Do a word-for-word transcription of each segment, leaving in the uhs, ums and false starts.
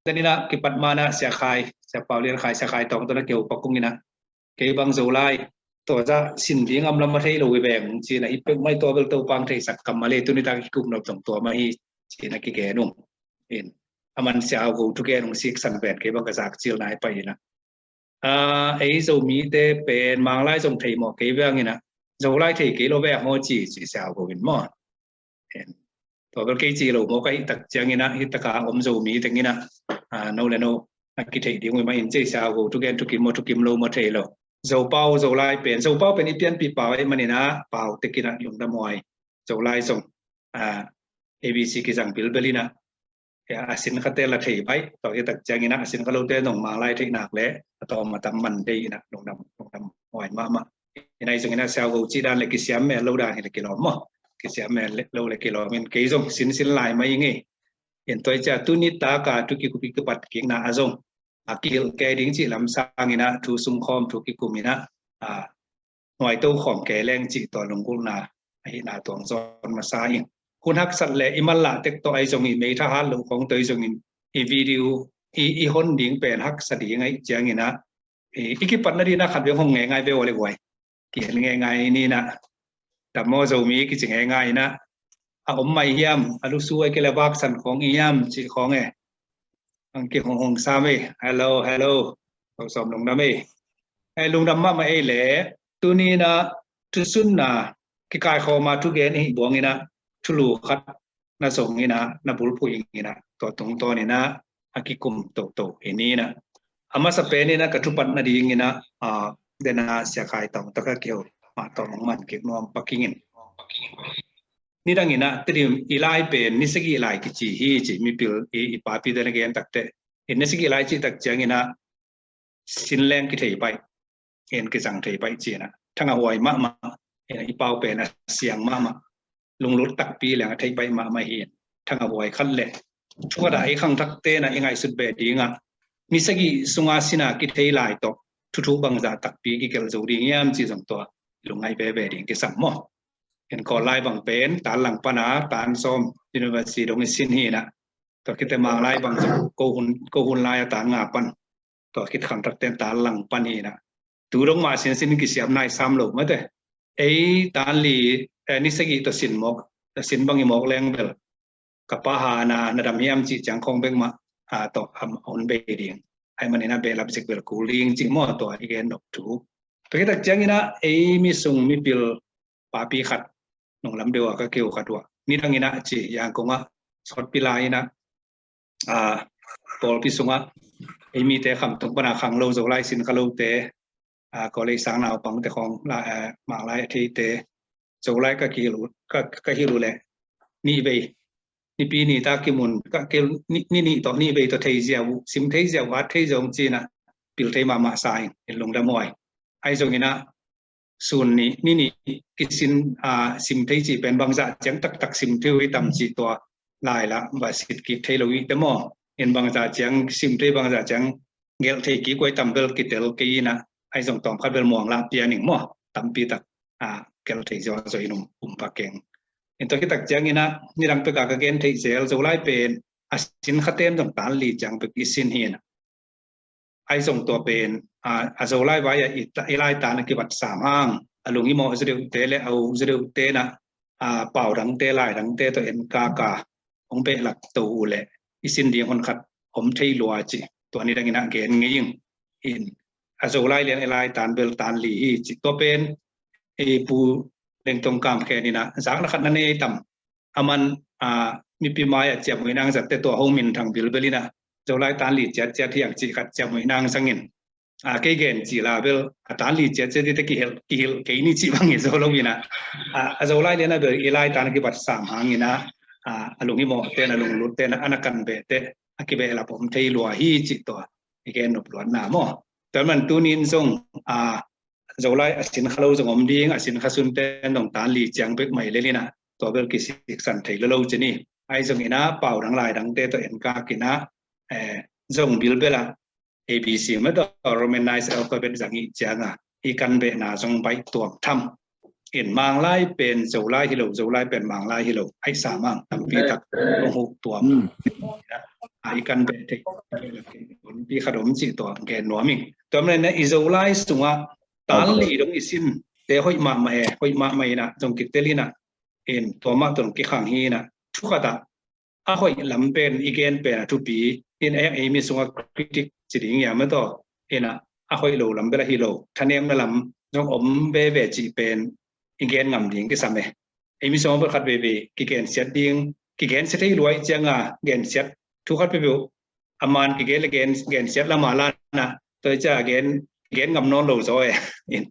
Tua ni-in ah kipat ma-in ah Sia Khai, Sia Pau Lian Khai, Sia Khai Tawng tawh na kiho pak ung in ah, kei bang Zolai tua zah sin ding om lam a thei lo hi veng, ci-in ah, hi pek mai, tua bel Topa'n theisak kammal hi, tuni tak kikum nop zong tua mah hi, ci-in ah kigen ung. In, aman Sia Hau Go thu gen ung, siksan pen kei bang ka zak cil nai pai in ah. Ah, ei Zomite pen Manglai zong thei mawk kei veng in ah, Zolai thei kei lo veng maw ci, ci Sia Hau Go in maw. Tua bel kei ci lo mawk ahih tak ciangin ah, hi tak a om Zomi teng in ah, ah, no le no a kitheih ding uh hi mah in, ci Sia Hau Go thu gen, thukim maw thukim lo maw thei lo. Zopau, Zolai pen, Zopau pen i pianpih pau ahih manin ah, pau tek in ah lungdam huai. Zolai zong, ah, A B C kizang bilbel in ah, a sin khate la thei baih, tua hi tak ciangin ah a sin kha lote zong Manglai theih nak leh a tawm a tam man thei in ah, lungdam, lungdam huai mahmah. In ah, ahi zongin ah Sia Hau Go cih dan leh kisiam mel lo dan hi leh kilawm maw. Kisiam mel lo leh kilawm in, kei zong sin sin lai mah ing ei. In tua hi ciang tuni tak a thu kikup kipat kikna ah zong a kihilh kei ding cih lam sangin ah, thu sungkhawm, thu kikum in ah, a, nuaito khawm kei leng cih tua lunggulhna ahihna tuang zawn masa ing. Hun haksat leh i manlah tek tawh ahi zongin, meitha hat loh khawng tawh ahi zongin, i video i, i hon ding pen haksa ding ahih ciangin ah, i, i kipat nading in ah khat vei hong ngai ngai ve, ua leh guai. Kihel ngeingai ni in ah. Tam maw Zomi, kici ngeingai in ah. A om mai hiam, a lusu ai kei leh vaksan khawng hiam, cih khawng e. Ang kihong hong sam e. Hello, hello. Ko sawm lungdam e. Ai lungdam mahmah ei leh. Tuni in ah thusunna kikaikhawm a thugen i hih buang in ah, thulu khat na zong in ah, na bulphuh ing in ah, tua tungtawn in ah a kikum toto hi ni in ah. A masa pen in ah ka thupat nading in ah, a, den a Sia Khai Tawng tawh ka kiho mah tawh hong man kik nuam pak ing in. Nidang in ah Tedim i lai pen ni sagih lai kici hi, ci mipil i, i papite na gen tak teh. In ni sagih lai cih tak ciangin ah sin leng kithei paih, en kizang thei paih ci in ah, thangah huai mahmah, en i pau pen a siang mahmah, lunglut takpi leng a thei paih mahmah hi. Thangah huai khat leh, thu khat ah ei khangthakte in ah i ngaihsut beh ding ah, ni sagih sung a sin a kithei lai tawh thuthu bangzah takpi kigelh zo ding hiam cih zong tua lungngaih veve ding kisam maw. En Kawl lai bang pen tan lang pan a tan sawm university dong i sin hi in ah, tua khit teh Manglai bang zong ko hun, ko hun lai a tan nga pan, tua khit khangthakte in tan lang pan hi in ah, tu dong mah sin sin kisiam nai sam lo mate. Ei tan li, eh, ni sagih tawh sin mawk, tawh sin bang i mawk leng bel, ka pa hana na dam hiam cih ciang khawng bek mah, a, tawh a hun bei ding. Ahih manin ah behlap zik bel kul ding cih maw, tua i gen nop thu. Tua hi tak ciangin ah ei mi sung mipil papi khat, nunglam deuh a ka kiho khat uh ah, nidang in ah ci, Yangon ah sawtpi lai in ah, a, pawlpi sungah ei mite khamtung pan a khanglo, Zolai sin kha lote, a, college sang naupangte khawng, la, a, Manglai a theite, Zolai ka kihilh uh, ka, ka hilh uh leh, nihvei, Nipi ni ta kimun, ka kihilh, ni, ni nih tawh, nihvei tawh thei ziau uh, sim thei ziau uh, at thei ziau uh ci in ah, pil thei mahmah sa ing, in lungdam huai. Ahi zongin ah, sun nih, ni nih kisin, a, sim thei cih pen bangzah ciang taktak sim thei uh hi tam cih tua lai lah va sit kik thei lo hi teh maw. In bangzah ciang sim thei, bangzah ciang gelh thei kik uh hi tam bel kitel kei in ah, ahi zong tawmkhat bel muang lah pia ning maw. Tampi tak, a, gelh thei zawzaw in um, um pak keng. In tua khit tak ciangin ah, nidang pek a ka gen theih zel, Zolai pen a sin khate in zong tan li ciang pek i sin hi in ah. Ahi zong tua pen, a, a Zolai vai ah i ta, i lai tan a kibat sam hang, a lunghimawh zaw deuhte leh a uk zaw deuhte in ah, a, pau dangte, lai dangte tawh en kaka hong behlap to uh leh, i sin ding hun khat om thei lua ci, tua nidang in ah gen ngei ing. In, a Zolai lian i lai tan bel tan li hi ci, tua pen, e, Pu Lengtong Kam Khen in ah, zakna khat na nei tam, aman, a, mipi mai ah ciamnuih nang zatte tua ho minthang bilbel in ah, Zolai tan li ciatciat hi ang cih khat ciamnuih nang zangin, a, kei gen cih la bel, a tan li ciatciat hi teh kihilh, kihilh kei ni cih bang hi zo lo in ah, a, a Zolai lian ah bel i lai tan a kibat sam hang in ah, a, a lunghimawhte in ah, a lunglutte in ah, a na kan behte a kibehlap om thei lua hi cih tua i gen nop luatna maw. Tua man tuni in zong, a, Zolai a sin kha lo zong om ding, a sin kha sunte in zong tan li ciang bek mai lel in ah, tua bel kisiksan thei lo lo ci ni. Ahi zongin ah pau dang lai dangte tawh en kak in ah, eh, zong bilbel ah A B C mah tawh Romanized alphabet zang i hih ciang ah, i kan behna zong baih tuam tham. In Manglai pen Zolai hi lo, Zolai pen Manglai hi lo, ahi sam hang, tampi tak hong huh tuam. Hmm. A, i kan beh thei. Pi khat om cih tua gen nuam ing. Tua manin i Zolai sungah tan li dong i sin te hoih mahmah e, hoih mahmah inah zong kitel inah, in tua mah tua dong kikhang hi inah, thu khatah a hoih lam pen i gen pen a thupi in, a hiang ei mi sungah critic ci ding hiam a taw, inah a hoih lo lam bel a hi lo, thanemna lam zong om veve cih pen i gen ngam ding kisam e. Ei mi sungah bel khat veve kigensiat ding, kigensiat thei lua ih cianga gensiat thu khat veve uh a man kigen le gen, gensiat lama lana tua ih cia gen, gen ngam nawn lo zaw e. In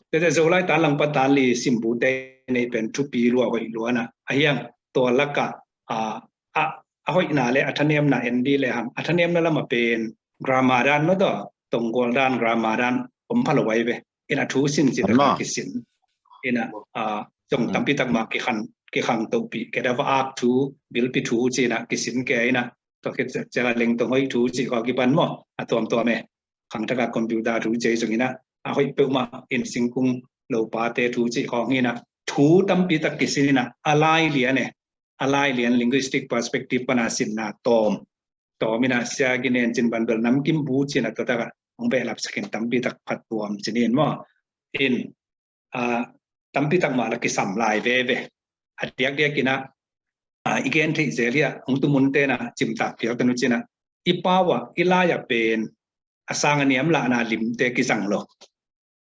tua cia Zolai tan lang pan tan li simbute nei pen thupi lua hoih lua na a hiang tua lakah a, a, a hoihna le a thanemna en di le hang a thanemna lama pen grammar dan maw taw, tonggual dan grammar dan om pha lo ai ve. Inah thu sin ci takah kisin. Inah a zong tampi tak mah kikhang, kikhang tohpih, kedava ak thu, bilpi thu ci inah kisin ke inah tua khit ciala lengtong hoih thu cih khawng kipan maw, a tuamtuam e. Khangthaka computer thu cih zong inah a hoih peuhmah in singkung lopate thu cih khawng inah thu tampi tak kisin inah a lai lian e. A lai lian linguistic perspective pana sinna tawm, tawm inah sia ginen cin banbel namkim bu cin a tua takah hong behlap sakin tampi tak phatuam cinin maw. In a tampi tak mah la kisam lai veve. A diakdiak inah a i gen theih zel hiah hong tumun tenah cimtak pial tanu cinah i pau ah i lai ah pen a sang a niam lahna limte kizang lo.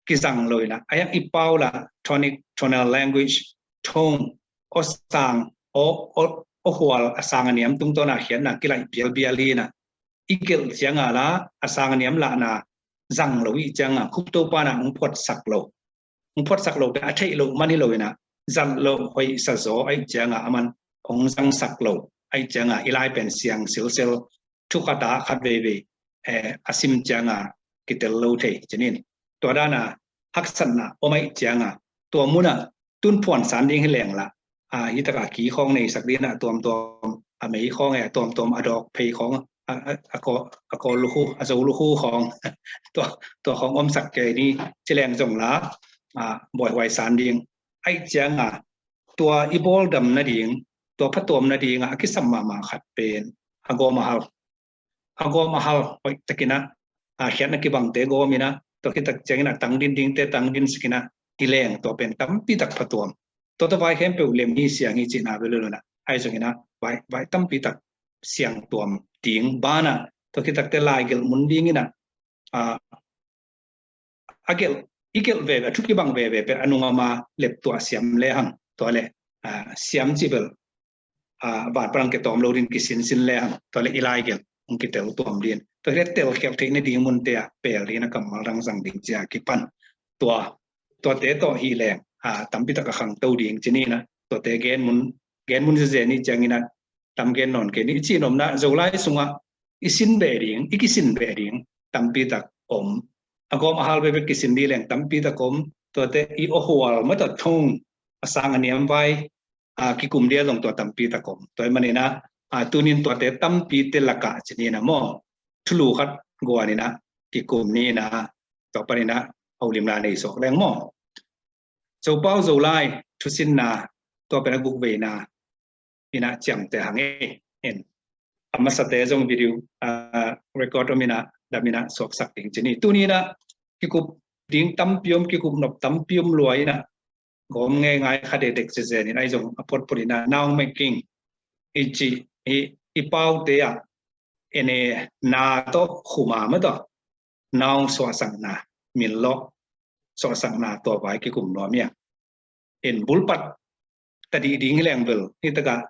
Kizang lo inah a hiang i pau lah tonic, tonal language, tone, aw sang, aw, aw, aw hual a sang a niam tungtawna khiatna kilaih bialbial hi inah i gelh cianga la a sang a niam lahna zang lo ih cianga khukto pana hong phuatsak lo. Hong phuatsak lo pen a theih loh man hi lo inah zat loh hoihsa zaw aih cianga a man hong zangsak lo aih cianga i lai pen siang silsel thu khatah khat veivei a sim cianga kitel lo thei cinin. Tua dana haksatna om aih cianga tua munah tun phuan san ding hi leng lah a hi takah ki khawng neisak dina tuamtuam a mei khawng e, tuamtuam a dawk phei khawng a, a, a kawl lukhu, a zo lukhu khawng tua, tua khawng omsak kei ni ci leng zong la a buaihuai san ding aih cianga tua i bawldam nading, tua phatuam nadinga a kisam mahmah khat pen a gawm a hal. A gawm a hal hoih takinah a khiatna kibangte gawm inah tua khitak ciangin a tangdin dingte tangdin sakinah i leng tua pen tampi tak phatuam. Tua tua vai khempeuh lem hi siang hi cihna velulunah ai zonginah vai, vai tampi tak siang tuam ding banah tua khitakte laigelh mun dinginah a a gelh, i gelh veve, a thu kibang veve pen a nungama leptuah siam lehang tua le a siam cibel a vat parang ke tawm lo din kisinsin lehang tua le i lai gelh hong kitel tuam din tua le telkhialh theih nading munte ah pel din a kammal dang zang ding cia kipan tua, tuate tawh hi leng a tampi tak a khangto ding cininah tuate gen mun, gen mun zezen ih cianginah tam gen nawn kei ni i cih nopna Zolai sungah i sin beh ding, i kisin beh ding tampi tak om. A gawm a hal bekbek kisin dih leng tampi tak om. Tuate i awhual mata thong a sang a niam vai a kikum dia zong tua tampi tak om. Tua i maninah a tunin tuate tampi te lakah cininah maw thulu khat guaninah kikum ninah tua paninah a ulimna nei suak leng maw. Zopau Zolai thusinna tua pen a gukveina inah ciamteh hang e. En a masate zong video a record om inah dam inah suaksak ding cini. Tuninah kikup ding tampi om, kikup nop tampi om lua inah gawm ngei ngai kha dekdek zezen in ai zong a photphot inah naung meking i cih i, i paute ah ene na tawh khuma mata naung suahsakna, minlawh suahsakna tua vai kikum nuam ia. In bulpat tadih ding hi leng bel hi takah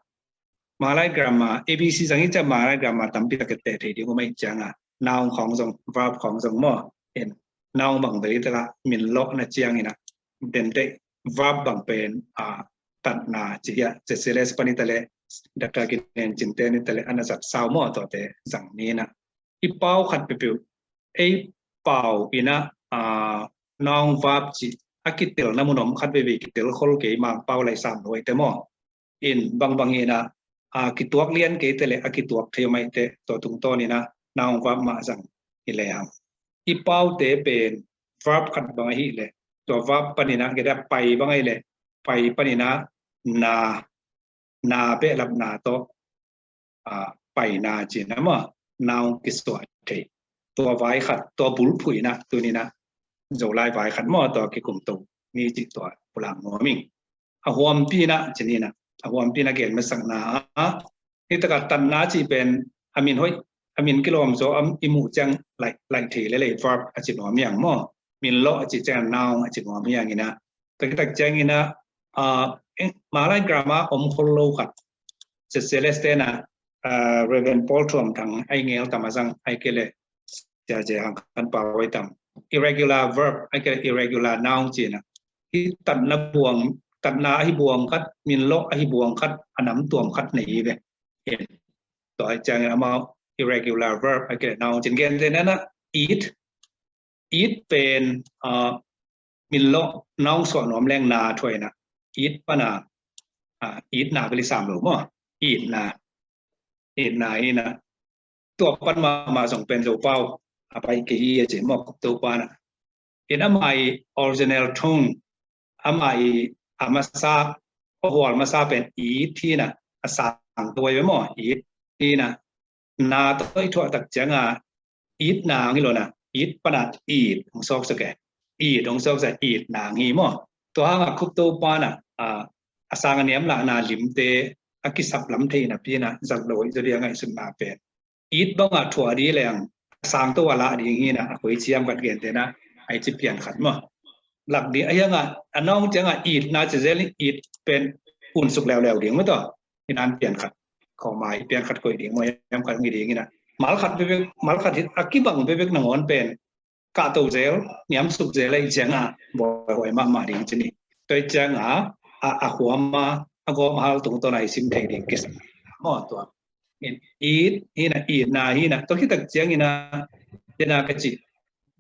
malai grammar, A B C zang hi ciah malai grammar tampi tak teh thei ding um aih cianga naung khawng zong, verb khawng zong maw. In naung bang bel hi takah minlawhna cianginah denteh verb bang pen a tatna ci hiah, Ceciles pan hi taleh Doctor Kinen Cinte ni taleh ana zat sau maw tuate zang ninah i pau khat peuhpeuh ei pau inah a noun verb cih a kitelna mun om khat veivei kitel khol kei, Mangpau lai sam lo aite maw. In bangbang inah a kituak lian kei te le a kituak thei om aite tua tungtawn inah noun verb mah zang hi le hang. I paute pen verb khat bang ahih le tua verb paninah kei te pai bang ahih le pai paninah na, na behlapna tawh a paina cina maw. noun kisuah thei. Tua vai khat, tua bulphuh in ah, tuni in ah, Zolai vai khat maw, tua kikum to ni cih tua pulak nuam ing. A huampi in ah, ci ni in ah, a huampi in ah gen masakna ah, hi tak ah tatna cih pen, a min hoih, a min kilawm zaw, a i muh ciang laih, laih thei lel ei, verb a ci nuam hi hang maw. Min lawh a ci ciang noun a ci nuam hi hang in ah. Tua khit tak ciangin ah, ah, eh, Malay grammar om khol lo khat. Sia Celeste in ah, ah, Reverend Paul Thuam Thang a i ngel tam a zang, ahih kei leh Sia J. Hang Khan Pau a i tam. Irregular verb, ahih kei leh irregular noun ci in ah. Hi tatna buang, tatna ahi buang khat, min lawh ahi buang khat, a nam tuam khat nei hi ve. Tua ahih ciangin amau irregular verb, ahih kei leh noun ci in, gentehna in ah, eat, eat pen, ah, min lawh, noun suah nuam leng na thuah in ah, eat pan a, ah, eat na bel i sam lo maw. Eat na. Eat na hi in ah. Tua pan mahmah zong pen Zopau a pai kei hi a ci maw, Khup Topa in ah. In amah i original tone, amah i a masa, a hual masa pen eat hi in ah, a sang tua hi ve maw, eat hi in ah. Na tawh i thuah tak ciang a, eat na hong hi lo in ah, eat pan a eat hong suaksak e. Eat hong suaksak, eat na hong hi maw. Tua hang a Khup Topa in ah, a, a sang a niam lahna limte a kisap lam thei napi in ah, zat lo hi zaw ding a ngaihsutna pen. Eat bang a thuah ding leng, a sang tawh a lah ding hi in ah, a koi ciam khat, gentehna ah, a i ci pian khat maw. Lak ding, a hiang a, a noun ciang a eat na ci zel, eat pen unsuk leuleu ding maw tua. Hi in ah pian khat, khawm a i pian khat koih ding maw, hiam khat hong hi ding hi in ah. Mal khat bekbek, mal khat hi, a kibang bekbek nangawn pen kahto zel, niamsuk zel ahih ciang a, bawihuai mahmah ding ci ni. Tua ahih ciang a, a, a huam a, a gawm a hal tungtawn a i sim thei ding kisam maw tua. Eat hi in ah, eat na hi in ah, tua khit tak ciangin ah, den a ka cih,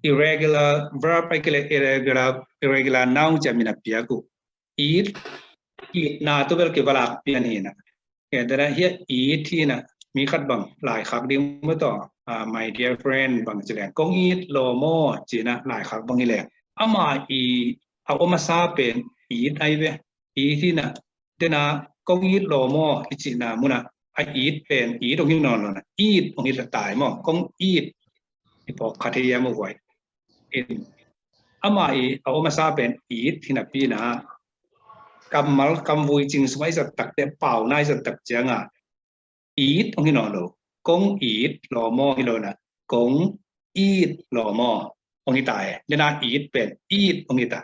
irregular verb ahih kei leh irregular, irregular noun ci a min a piak uh. Eat, eat na tawh bel kiva lak pian hi in ah. Gentehna ah, hi a eat hi in ah, mi khat bang laikhak ding maw tua, ah, my dear friend bang ci leng, kong eat lawm aw ci in ah laikhak bang hi leng, amah i a om a sa pen eat ahi ve. Eat hi in ah, den a kong eat lawm aw i cihna mun ah, a eat pen eat hong hi nawn lo in ah, eat hong hi ta tai maw, kong eat. I phawk kha thei hiam, a huai. In, amah i a om a sa pen eat hi napi in ah, kammal, kamvui cing sung a i zat tak teh, pau na i zat tak ciang a, eat hong hi nawn lo. Kong eat lawm aw hi lo in ah, kong eat lawm aw hong hi ta e. Den a eat pen eat hong hi ta.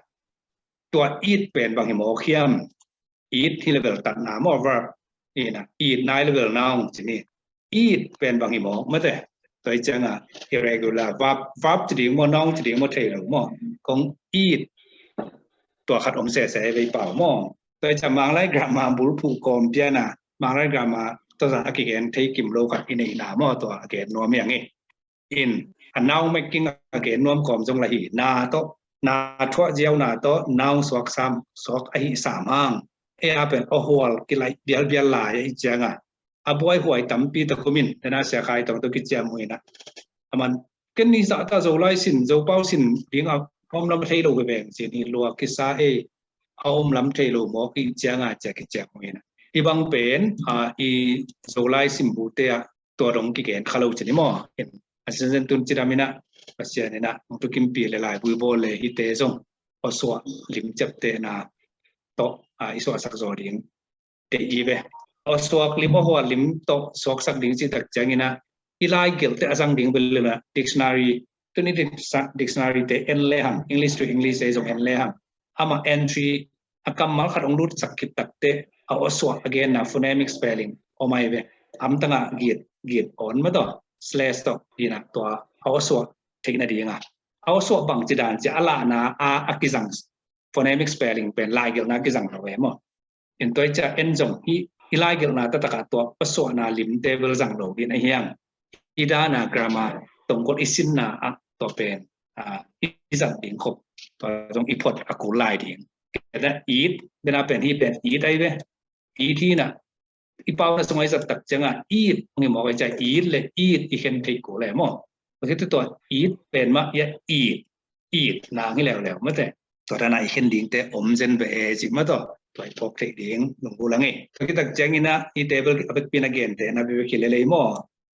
Tua eat pen bang hi mawk hiam? Eat hi leh bel tatna maw, verb. Hi in ah, eat na hi leh bel noun ci ni. Eat pen bang hi mawk, mate. Tua ahih ciang a, irregular verb, verb ci ding maw, noun ci ding maw, thei lo maw. Kong eat. Tua khat om sese hi ve, i pau maw. Tua ahih ciang Manglai grammar bulphuh kawm pian a, Manglai grammar tawh zong a kigen thei kim lo khat i neihna maw, tua a gen nuam hi hang e. In, a noun making a gen nuam kawm zong lah hi, na tawh, na thuah ziau na tawh noun suak sam, suak ahih sam hang. Ei a pen a hual kilaih bialbial lai ahih ciang a, a buaihuai tampi tawh kum in, den a Sia Khai Tong tawh kiciam uh in ah, aman, ken i zahtak Zolai sin, Zopau sin ding a om lam thei lo hi veng, sin hi lua kisa ei, a om lam thei lo mawk ahih ciang a, ci a kiciam uh in ah. Hih bang pen, ah, i Zolai sin bu te ah, tua dong kigen kha lo ci ni maw. A zenzen tun cidam in ah, Pasian in ah hong thukimpih leh laibui bawl leh hihte zong awsuah lim ciaptehna tawh, ah, i suahsak zaw ding deih hi ve. Awsuak lim, awhual lim tawh suaksak ding cih tak ciangin ah, i laigelhte a zang ding bel in ah, dictionary, tuni dictionary te en lehang, English to English ei zong en lehang, amah entry a kammal khat hong lutsak khit tak teh, a awsuah a genna phonemic spelling om ahi ve. Amtang ah git, git awn maw tawh, slash tawh hi in ah, tua a awsuah theih nading a, a awsuah bangci dan ci a lahna a, a kizang phonemic spelling pen laigelhna kizang lo e maw. In tua ahih ciang en zong hih i laigelhna taktak ah tua awsuahna limte bel zang lo ding ahi hang. I dan a grammar tongkol i sinna ah tua pen, ah, i zat ding khop, tua zong i phot a kul lai ding. Kei na eat, den a pen hih pen eat ahi ve. Eat hi in ah, i pau na sung a i zat tak ciang a, eat hong hi mawk ahih ciang, eat leh eat i khen thei kul e maw. Tua khit teh tua eat pen mah, i a eat, eat na hong hi leuleu, mate. Tua dan a i khen dingte om zen ve e, cih maw tawh. Tua i phawk theih ding lunggulh hang e. Tua khit tak ciangin ah, hihte bel a vekpi in a gentehna bekbek hi lel ei maw.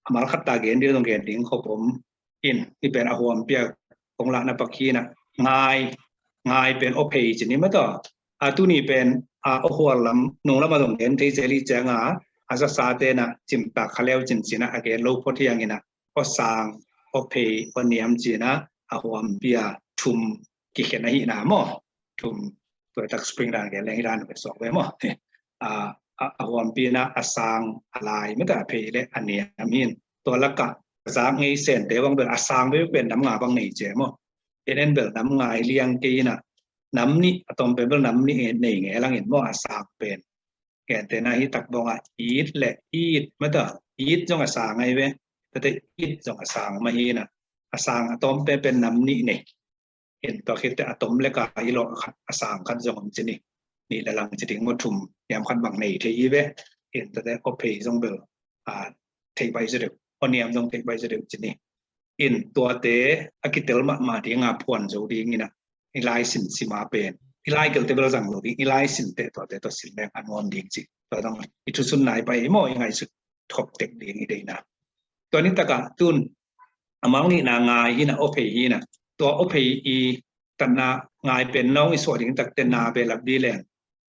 a malkhat ta gen ding zong gen ding khop om in, hih pen a huampi a kong lahna pak hi na, ngai, ngai pen awphei ci ni maw taw. A tuni pen a awhual lam, nung lam a zong gen thei zel hi ciang a, a sasa te na cimtak kha leu cin cin a, a gen lo phot hi ang in a, awsang, awphei, awniam ci na, a huampi a thum kikhen ahih na maw. Thum, tua tak spring dan gen leng hi dan vet suak ve maw. A, a, a huampi na a sang, a lai, mete a phei le a niam hi in. Tua lak ah ka zak ngei Sente bang bel a sang bek pen nam nga bang nei ci maw. En en bel nam nga hi liang kei in a, nam nih, a tom pen bel nam nih nei ngei lang in maw, a sang pen. Gentehna hih tak bang a it le it, mete it zong a sang ahi ve. Tate it zong a sang mah hi in a, a sang a tom pen pen nam nih nei. In tua khit teh a tom le ka i lawh khat, a sang khat zong om ci ni. Nih le lang ci ding maw, thum, niam khat bang nei thei hi ve. In tate awphei zong bel, a, thei baih zaw deuh, awniam zong thei baih zaw deuh ci ni. In tuate a kitel mahmah ding a phuan zo ding in a, i lai sin sim a pen, i lai gel te bel zang lo ding, i lai sin teh tuate tua sin leng a nuam ding ci. Tua zong i thusun nai pai hi maw, i ngaihsut khop tek ding i deihna. Tua ni tak a tun a mal nihna ngai hi na, awphei hi na. Tua awphei i tatna ngai pen nong i suah ding tak teh na behlap ding leng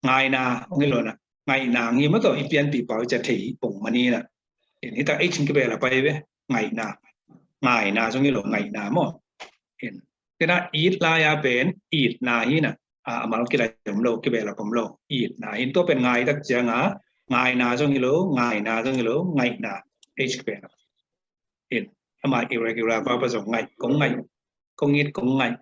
ngaina hong hi lo na, ngaihna hong hi maw taw, i pianpih pau i ciah thei pong mah ni na. In hih tak H in kibehlap ahi ve, ngaihna. Ngaina zong hi lo, ngaihna maw. In tua na it lai a pen itna hi na. A, a mal kilai om lo, kibehlap om lo, itna hi. Tua pen ngai tak ciang a, ngaina zong hi lo, ngaina zong hi lo, ngaihna, H kibehlap. In ama irregular verb a zong ngaih, kong ngaih, kong it, kong ngaih.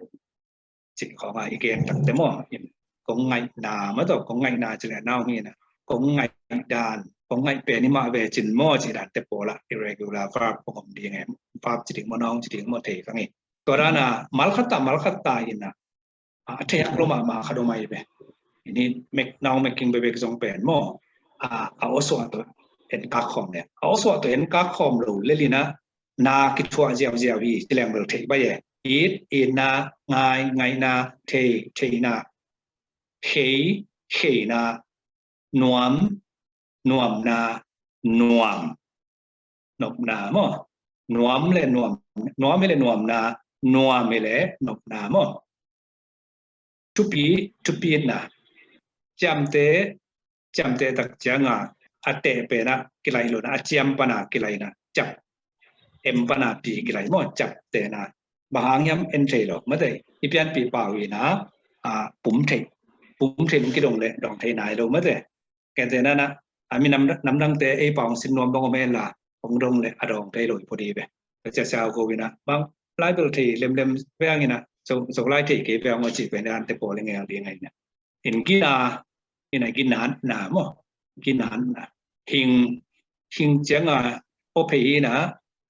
Cih khawng a i gen tak teh maw. In kong ngaihna maw taw, kong ngaihna ci leh nau hi na. Kong ngaih dan, kong ngaih pen hi mah ve cin maw, cih dan teh pawl a irregular verb kong om ding e. Verb ci ding maw, noun ci ding maw, thei kha ngei. Tua dan a malkhat ta, malkhat ta in a, a, a thei hak lo mahmah khat om ahi ve. In hih mek, noun making bekbek zong pen maw, a, a awsuah tawh en kak khawm le, a awsuah tawh en kak khawm lo lel in a, na kithuah ziauziau hi ci leng bel thei baih e. It, itna, ngai, ngaihna, thei, theihna, khei, kheina, nuam, nuamna, nuam, nopna maw. Nuam le nuam, nuam hi le nuamna, nuam hi le nopna maw. Thupi, thupitna. Ciamte, ciamte tak ciang a, a teh pen a kilaih lo na, a ciam pan a kilaih na, ciap, em pan a pi kilaih maw, ciaptehna. Bang hang hiam en thei lo, mate, i pianpih pau in a, a, pum thei, pum thei hong kidong le dawng thei nai lo, mate. Gentehna in a, a, mi nam, namdangte ei pau hong sin nuam bang om hen la, hong dong le a dawng thei lo hi pawdi ve. Ka cia siau ko in a, bang lai bel thei lemlem ve hang in a, Zo, Zolai thei kei ve hang aw cih pen dante pawl i ngel ding ahi na. In gina, in a ginatna maw, ginatna. Hing, hing ciang a, awphei hi na,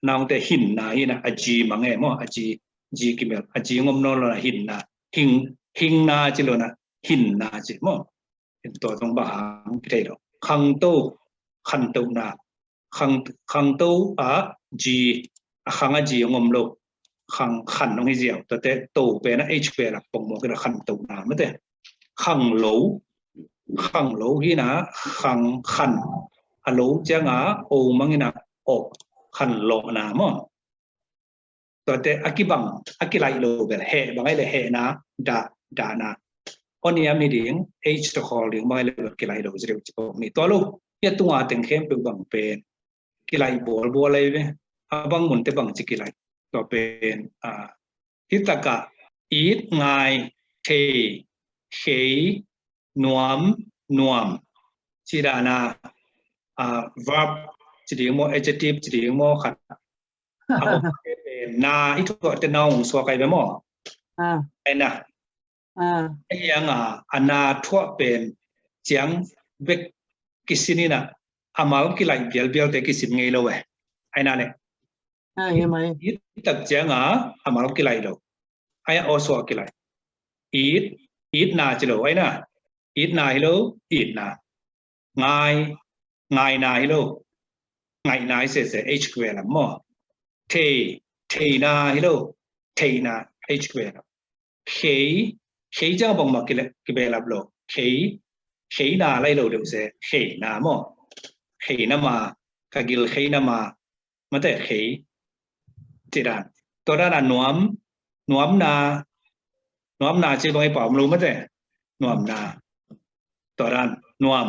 naungte hinna hi na, a ji mang e maw, a ji, ji kimel, a ji ngom nawn lo na hinna. Hing, hingna ci lo na, hinna ci maw. In tua zong bang hang kithei lo. Khangto, khantohna. Khang, khangto a ji, a khang a ji hong om lo. Khang, khan hong hi ziau. Tuate to pen a H pen a pongmawk in a khantohna mate. Khanglo, khanglo hi na, khang, khan. A lo ciang a o mang in a o, khanlohna maw. Tuate a kibang, a kilaih lo bel, heh bang ahi le hehna, dah, dahna. Aw niam hi ding, H tawh khawl ding bang ahi le bel kilaih lo, zireu ci pong ni. Tua lo, hi a tunga teng khempeuh bang pen kilaih bualbual ahi ve. A bang munte bang ci kilaih. Tua pen, a, hi takah, it, ngai, thei, khei, nuam, nuam. Ci dahna, a, verb ci ding maw, adjective ci ding maw, khat. A, na, i thuah te na hong suak ahi ve maw? Ah. Ai na. Ah. Ahi hang a, a na thuah pen ciang bek kisin in a, a mal kilaih bialbial te kisin ngei lo e. Ai na le. Ah, hi mai. It tak ciang a, a mal kilaih lo. Ai a aw suah kilaih. It, itna ci lo, ai na. Itna hi lo, itna. Ngai, ngaina hi lo. Ngaihna hi sese, H kue lam maw. Thei, theina hi lo. Theina, H kue lam. Khei, khei ciang bangmah kile-, kibehlap lo. Khei, kheina lai lo deuh se, kheina maw. Kheina ma, ka gil kheina ma. Mate, khei. Ci dan. Tua dan a nuam, nuamna, nuamna ci bang i pau om lo mate. Nuamna. Tua dan, nuam.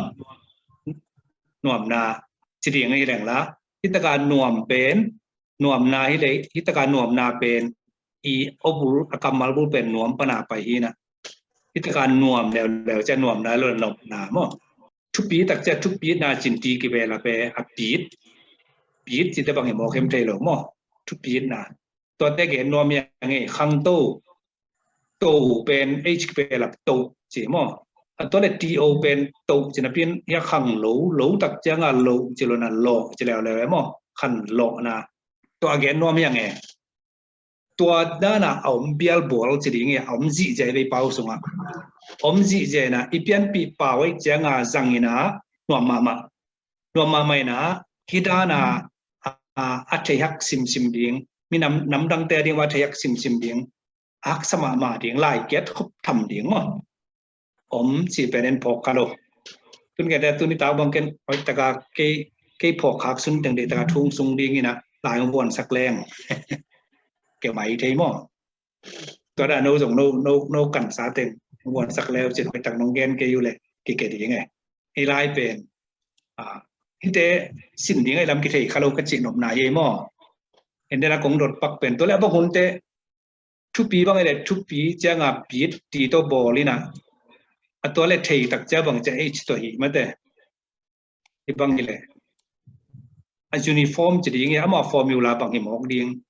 Nuamna. Ci ding hi leng la. Hi taka nuam pen, nuamna hi le, hi taka nuamna pen. I awbul, a kammal bul pen nuam pana pai hi na. Hi taka nuam leuleu cia nuamna lo nopna maw. Thupi tak cia thupitna cin ti kibe la pe a pit. Pit ci te bang hi maw khem thei lo maw. Thupitna. Tua te gen nuam hi a ngei khangto. To pen H kibe la to ci maw. A tua le T O pen to ci na pin hi a khang lo, lo tak cia nga lo ci lo na lo ci leuleu e maw. Khan lo na. Tua gen nuam hi a ngei. Tua dana a om bialbual ci ding i a om zihziai vei pau sungah. Om zihziai na i pianpih pau ei cianga zangina nuam mahmah. Nuam mahmah ina hi dana a, a theihak simsim ding. Mi nam, namdangte a ding va theihak simsim ding. A haksa mahmah ding, lai kiat khop tham ding maw. Om ci pen en phawk kha lo. Tun kete tuni tau bang ken oi taka kei, kei phawk khak sun teng de taka thung sung ding ina lai vuan sak leng. Ke mai thei maw. Tua da no zong no, no, no kan sa teng vuan sak leu cin oi tak nong gen kei u le ki ke ding e. I lai pen. A, hite sin ding ai lam ki thei kha lo ka ci nopna hi maw. En dena kong dot pak pen tua le a bang hun te thupi bang ile thupi cianga pit ti to bawl ina. A tua le thei tak cia bang cia H to hi mate. Hi bang ile. A uniform ci ding i ama formula bang hi mawk ding.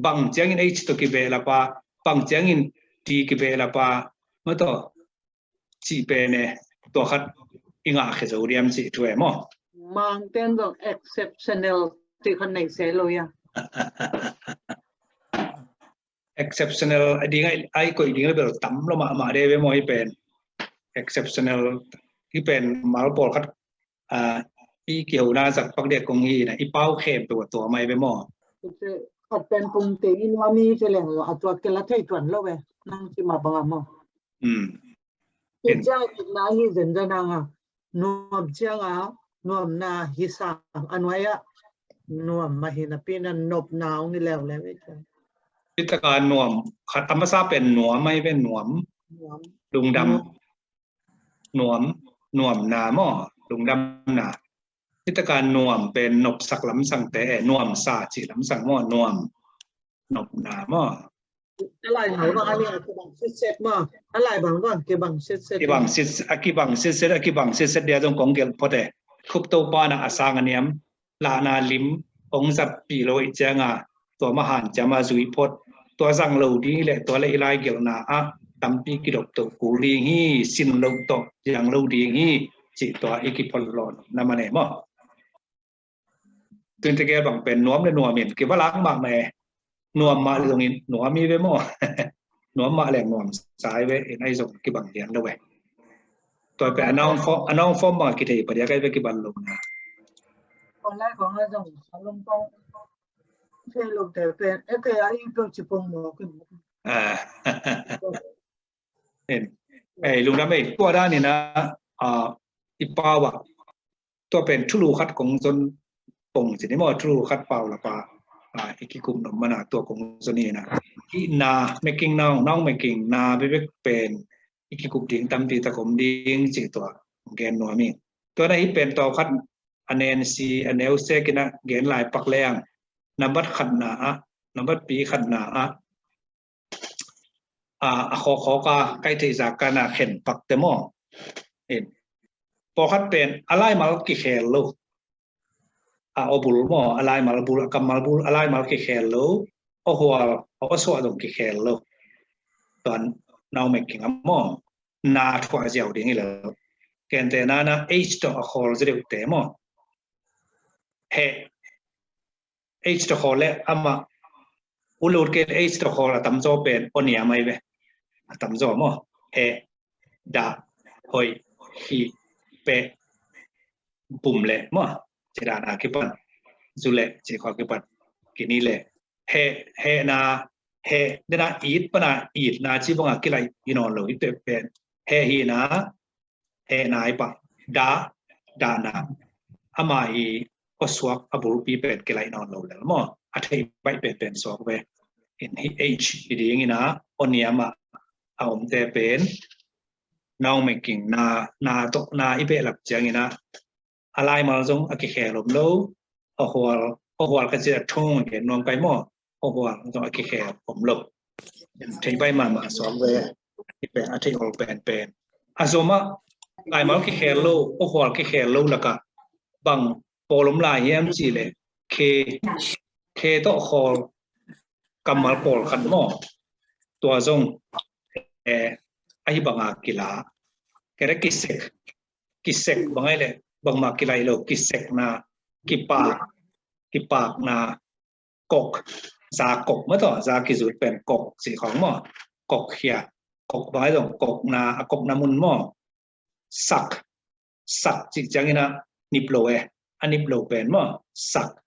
Bang ciangin H to kibe lapa, bang ciangin ti kibe lapa, mato. Ci pen e, tua khat i ngah khe zo diam ci thu e maw. Mangten zong exceptional ti khat nei se lo ia. Exceptional a ding ai, ai koih ding le bel tam lo mahmah de ve maw i pen. Exceptional i pen mal pawl khat a, i kihona zat pak dia kong hi na i pau khem pe tua mai ve maw. Khat pen pung te i nuam i te leng a tua kela thei tuan lo ve. Nang ci ma bang a maw. Hmm. Tua ciang a kikna hi zenzen hang a nuam ciang a nuamna hi sang a nuai a nuam mah hi napi na nopna ong hi leuleu i ciang. Hi taka nuam khat a masa pen nuam ahi ve nuam. Nuam. Lungdam. Nuam. Nuam, nuamna maw lungdamna. Hi taka nuam pen nopsak lamsang te e nuamsa ci lamsang maw nuam. Nopna maw. A lai bang bang a ning a kibang sitset maw. A lai bang bang kibang sitset. Kibang sit, a kibang sitset, a kibang sitset dia zong kong gelh phot e. Khup Topa na a sang a niam lahna lim hong zatpih lo i cianga tua mahan ciama zui phot. Tua zang lo ding le tua le i lai gelhna ah tampi kidop toh kul ding hi, sin lo toh ziang lo ding hi, cih tua i kiphot lo na mane maw. Tuin tegel bang pen nuam le nuam in kiva lak mahmah e. Nuam mah le zongin nuam hi ve maw. Nuam mah le nuam sa hi ve in ai zong kibang lian lo ve. Tua pen a nong form, a nong form bang a kithei padia kai ve kibang lo na. Online kong a zong a long kong thei lo te pen e kei a i pyo ci pong mo kin. Ah. En. Ei, lungdam ei, tua dan ina, a, i pau a. Tua pen thulu khat kong zon pong ci ni maw, thulu khat pau lapa, a, i kikum nom mana tua kong zon ina. Hihna, making now, now making na bebek pen i kikup ding tampi tak om ding ci tua gen nuam i. Tua na hi pen tua khat a nen si, a neu sek ina gen lai pak leng. Nambat khatna a, nambat pi khatna a, a, a khawkhawk a kai theih zak kana khen pak te maw. In. Pawlkhat pen a laimal kikhel lo. A awbul maw, a laimal bul, a kammal bul, a laimal kikhel lo. A hual, a awsuah zong kikhel lo. Tuan nau mek kinga maw. Na thuah ziau ding hi lo. Kente nana H tawh a khawl zi deuh te maw. He. H tawh khawl le amah ulut kei le H tawh khawl a tamzaw pen aw niam ahi ve. A tamzaw maw. He, dah, hoih, hih, peh, bum le maw. Ci dan a kipan. Zu le ci khaw kipan. Kini le. He, he na, he, dena it pana it na ci banga kilai i nawn lo i peh pen. He hi na, he na i pah. Dah, dahna ama i awsuak a bulpi pen kilaih nawn lo lel maw. A theih baih penpen suak ve. In hih H hi dingin a, aw niam ah a omte pen, now making na, na tawh na i behlap ciangin a, a laimal zong a kikhel om lo, a hual, a hual ka cih a thong a gen nuam kai maw, a hual zong a kikhel om lo. Theih baih mahmah suak ve, i pen a theih ol penpen. A zom ah laimal kikhel lo, a hual kikhel lo lakah bang pawl om lai hiam cih leh, khe, khe tawh khawl kammal pawlkhat maw. Tua zong, eh, ahi banga kila. Kere kisek, kisek bang ahi leh, bangmah kilaih lo, kisekna, kipak, kipakna, kok, za kok maw tawh, za kizut pen kok cih khawng maw. Kok khia, kok bang ahi zong, kokna, a kokna mun maw. Sak, sak cih ciangin a nip lo e, a nip lo pen maw. Sak,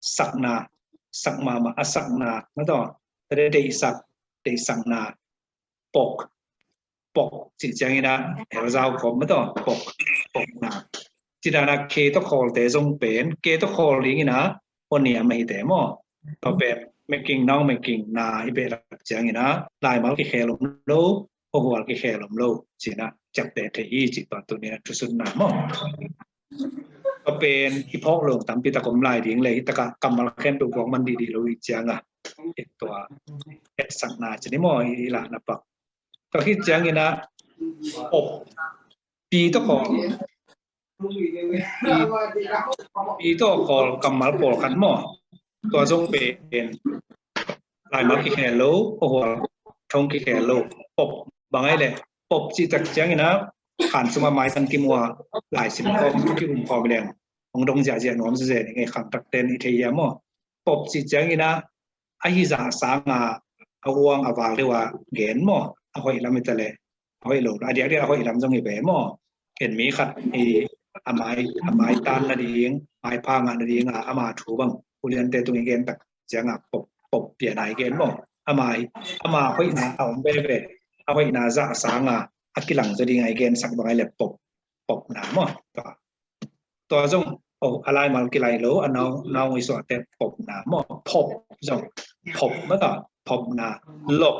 sakna, sak mahmah, a sakna, maw tawh. Tate deihsak, deihsakna, pok, pok cih ciangin a helzau kawm maw tawh, pok, pokna. Ci dan a khe tawh khawlte zong pen, khe tawh khawl dingin a aw niam ahi te maw. Tua pen making, now making na i behlap ciangin a, laimal kikhel om lo, a hual kikhel om lo, ci-in a ciapteh thei hi cih tua tuni a thusutna maw. Tua pen i phawk lo tampi tak om lai ding leh, hi takah kammal khempeuh phawk man dihdih lo i ciang a, i tua etsakna ci ni maw, i lahna pak. Tua khit ciangin a, pop, pi tawh khawl, pi, pi tawh khawl kammal pawlkhat maw. Tua zong pen laimal kikhel lo, a hual thong kikhel lo. Pop bang ahi leh, pop cih tak ciangin a, khan sung a maisan kimu a, laisim khawm, kium khawm leng hong dong ziahziah nuam zezen i ngei khangthakte'n i thei hiam maw. Pop cih ciangin a, ahi zah sanga a uang a val deuh a gen maw, a hoih lam hi ta leh, a hoih lo, a diakdiak a hoih lam zong hi ve maw. En mi khat i, a mai, a maitan nading, maipha ngah nading a, ama thu bang uliante tung i gen tak ciang a pop, pop pian a i gen maw. Ama, ama hoihna a om veve, a hoihna zah sanga a kilang zaw ding a i gensak bang ahi leh pop, popna maw. Tua, tua zong, oh, a laimal kilaih lo, a now, now i suahte popna maw. Pop zong, pop maw tawh, popna. Lop,